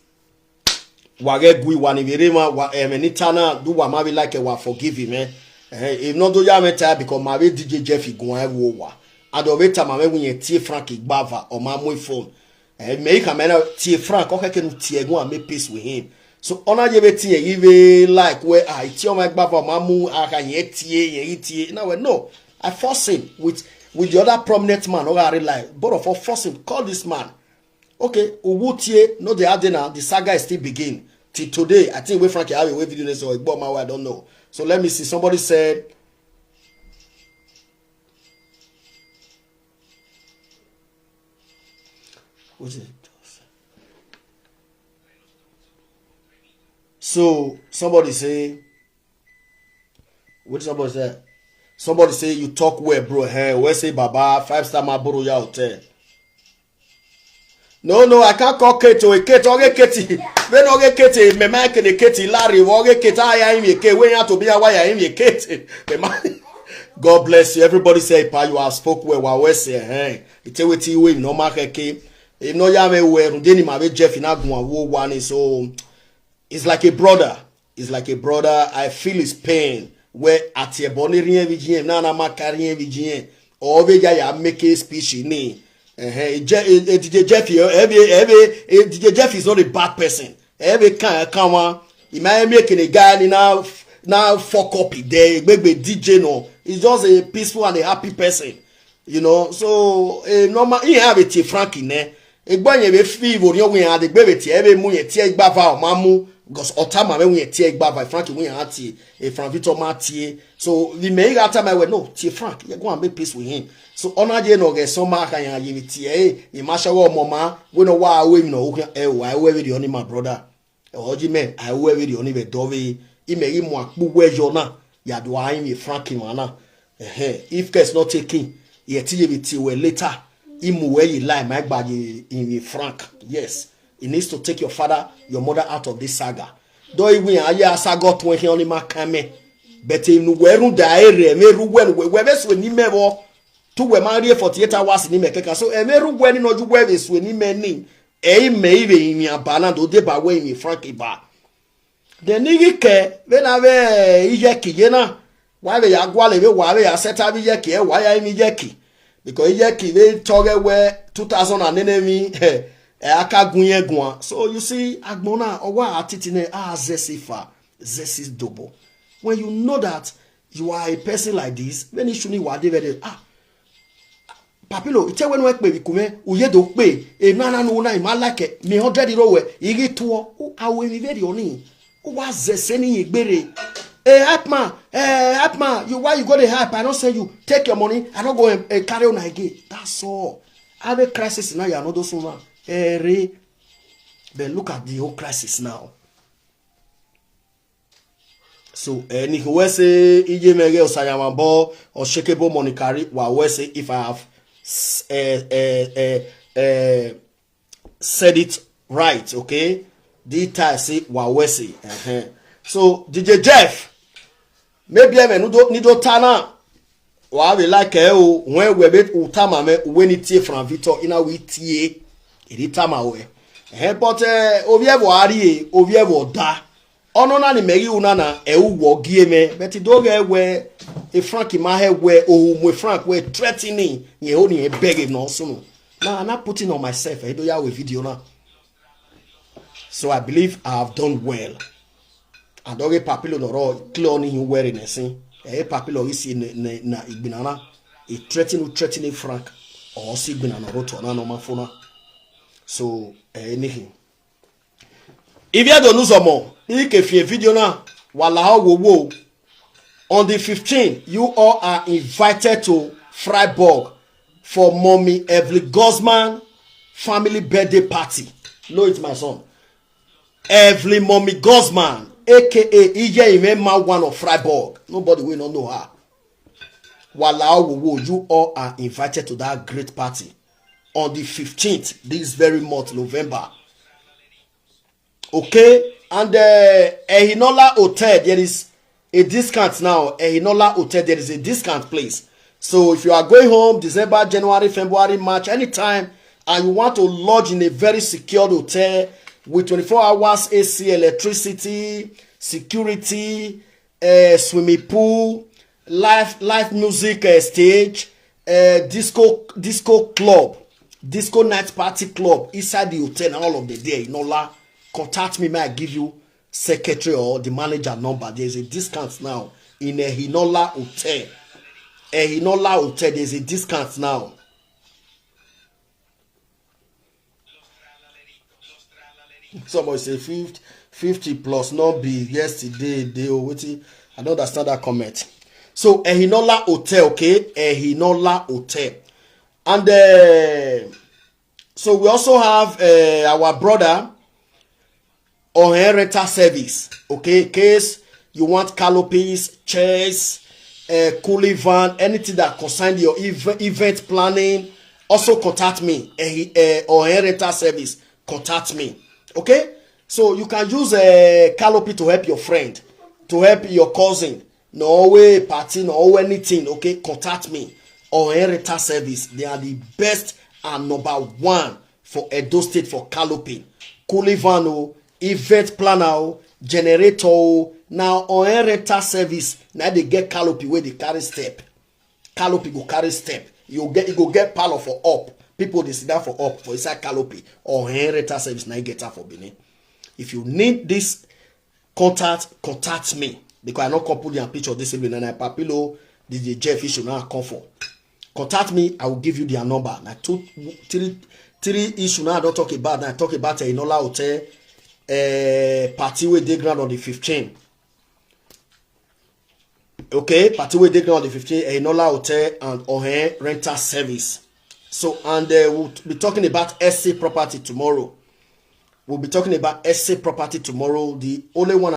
Wa ge gui wa ni vere ma wa em ni tana do wa ma be like wa forgive him, eh. Eh, if not do ya me tire because ma be D J Jeffy go e wo wa. Ado be ta ma me wu ye tie Frank Igbava or ma mo phone. Eh, me ka me na tie Frank o ke ke no tie go and make peace with him. So ona ye be tie even like where I tie my Igbava ma mu aka ye tie ye tie. Now we no. I force him with with the other prominent man. Or I like both of us force him. Call this man. Okay, Uwutie, no, they are there now. The saga is still begin till today. I think we Frankie have a way video this or Igbo Mawa, I don't know. So let me see. Somebody said, what is it? So somebody say, what somebody say? Somebody say you talk well, bro. Hey, where say Baba five star Maburu ya hotel? No, no, I can't call Kate. Oh, Kate, okay, Kate. When okay, Kate, me man can Kate, Larry, okay, Kate, I am Kate. When you have to be a why I am Kate. Me man. God bless you. Everybody say, pa, you have spoke well. Wa we say, hey, it's a wait you win. No mark a Kate. If no ya me where, then him have Jeff in Agua, wo one is so. It's like a brother. It's like a brother. I feel his pain. Where at your body rien V G M, na na ma carry V G M. Or we ya ya make a speech in me. Eh, eh, Je- eh, eh, D J Jeffy, eh, every, every, eh, D J Jeff is not a bad person. Every kind, come on. He might make a guy in now now fuck up it there. Maybe D J no. He's just a peaceful and a happy person. You know, so eh, normal. He have a T Frank in there. Egba nye be fi vo nyo wi ade gbe be ti e be mu ye ti e gba va o ma mu. Because otama be wi ti e gba va Frank wi ati e Frank Victor ma ti e. So the me ga time we no ti Frank, you go and make peace with him. So ona je no ge so ma ka ya yi ti e, e ma sha wo mo ma, we no wa we no o e wa we we the only my brother. Oji me, I wear with the only dove. He may him wa kpu we yo na. Ya do I me Frank him na. Eh, if case not taking, yet he will till we later. Him where you lie, my body in Frank. Yes, he needs to take your father, your mother out of this saga. Do he win aye asago to he only ma kame. But him no we run da ere, me ru we we we be so ni me bo. Tu we ma rie forty-eight hours ni me keka. So e me ru we ni no ju we be so ni me ni. E me ive imi abana do de ba we imi Frank ba. De ni gi ke ve na ve iye ki ye na. Wa ve ya gwa le ve wa ve ya seta vi ye ki e wa ya imi ye ki. Because iye ki ve toge we two thousand and nine mi e aka gun ye gun. So you see agbona owa atiti ne a zesifa zesis dobo. When you know that you are a person like this, when you shuni wa de ve ah Papilo, ite wenu ekpe bikume, uye do pe, e na na no na ima like, mi hundred euro we, igi tuo, u awe mi very oni. U wa zese ni igbere. Eh, hype man, eh, hype man, you why you go dey hype? I don't say you take your money, I don't go and, and carry on again. That's all. Have a crisis now, you are not those woman. Eh, re. But look at the whole crisis now. So eh, ni ko we say iye mege osayama bo oshekebo monikari wa we say if I have s- eh, eh, eh, eh, said it right, okay? The time say wa we say. Uh-huh. So D J Jeff, maybe I mean nudo nido tana. Wa we like eh o when we bet utama me when it tie from Victor in a we tie. It tama we. Eh, but eh, ovievo ari, ovievo da. Ono na ni megi una na e uwo gie me. But do ge we e Frank ma he we o mu e Frank we threatening. Ye o ni e beg no sunu. Now I'm not putting on myself. I do ya we video now. So I believe I have done well. And oge papilo no ro clear on him wearing a sin. E papilo isi na igbinana. E threaten u threaten Frank. Or si igbinana ro to na no mafuna. So eh, anything. If you don't know some more, you can fear video now. Wala wo wo. On the fifteenth, you all are invited to Freiburg for Mommy Evelyn Gosman family birthday party. Know it, my son. Evelyn Mommy Gosman, aka Ije Imema one of Freiburg. Nobody will not know her. Wala Owowo, you all are invited to that great party on the fifteenth, this very month, November. Okay, and uh, Ehinola Hotel, there is a discount now. Ehinola Hotel, there is a discount, please. So if you are going home December, January, February, March, anytime, and you want to lodge in a very secured hotel with twenty-four hours A C, electricity, security, uh, swimming pool, live live music uh, stage, uh, disco disco club, disco night party club inside the hotel and all of the day, Enola, contact me, may I give you secretary or the manager number. There is a discount now in Ehinola Hotel. Ehinola Hotel, there is a discount now. Somebody say fifty, fifty plus not be yesterday. They oh, wait, I don't understand that comment. So Ehinola Hotel, okay, Ehinola Hotel, and uh, so we also have uh, our brother Ohen Rental Service. Okay, in case you want canopies, chairs, uh, cooling van, anything that concern your ev- event planning, also contact me. Uh, uh, Ohen Rental Service, contact me. Okay, so you can use a uh, canopy to help your friend, to help your cousin, no way party, no way anything. Okay, contact me. Ohen Rental Service, they are the best and number one for Edo State for canopy, cooling van, oh, event planner, oh, generator, oh. Now Ohen Rental Service, now they get canopy where they carry step. Canopy go carry step. You get, you go get parlor for up. People they sit down for up for inside canopy. Ohen Rental Service, now you get out for Benin. If you need this contact, contact me, because I no come put their picture this evening, and I papilo D J Jeff issue now come for. Contact me, I will give you their number. Na two, three, three issue now I don't talk about. Now I talk about Enola Hotel uh, party wey dey ground on the fifteen. Okay, party wey dey ground on the fifteen, Enola Hotel and Ohen Rental Service. So, and uh, we'll be talking about S C property tomorrow. We'll be talking about S C property tomorrow. The only one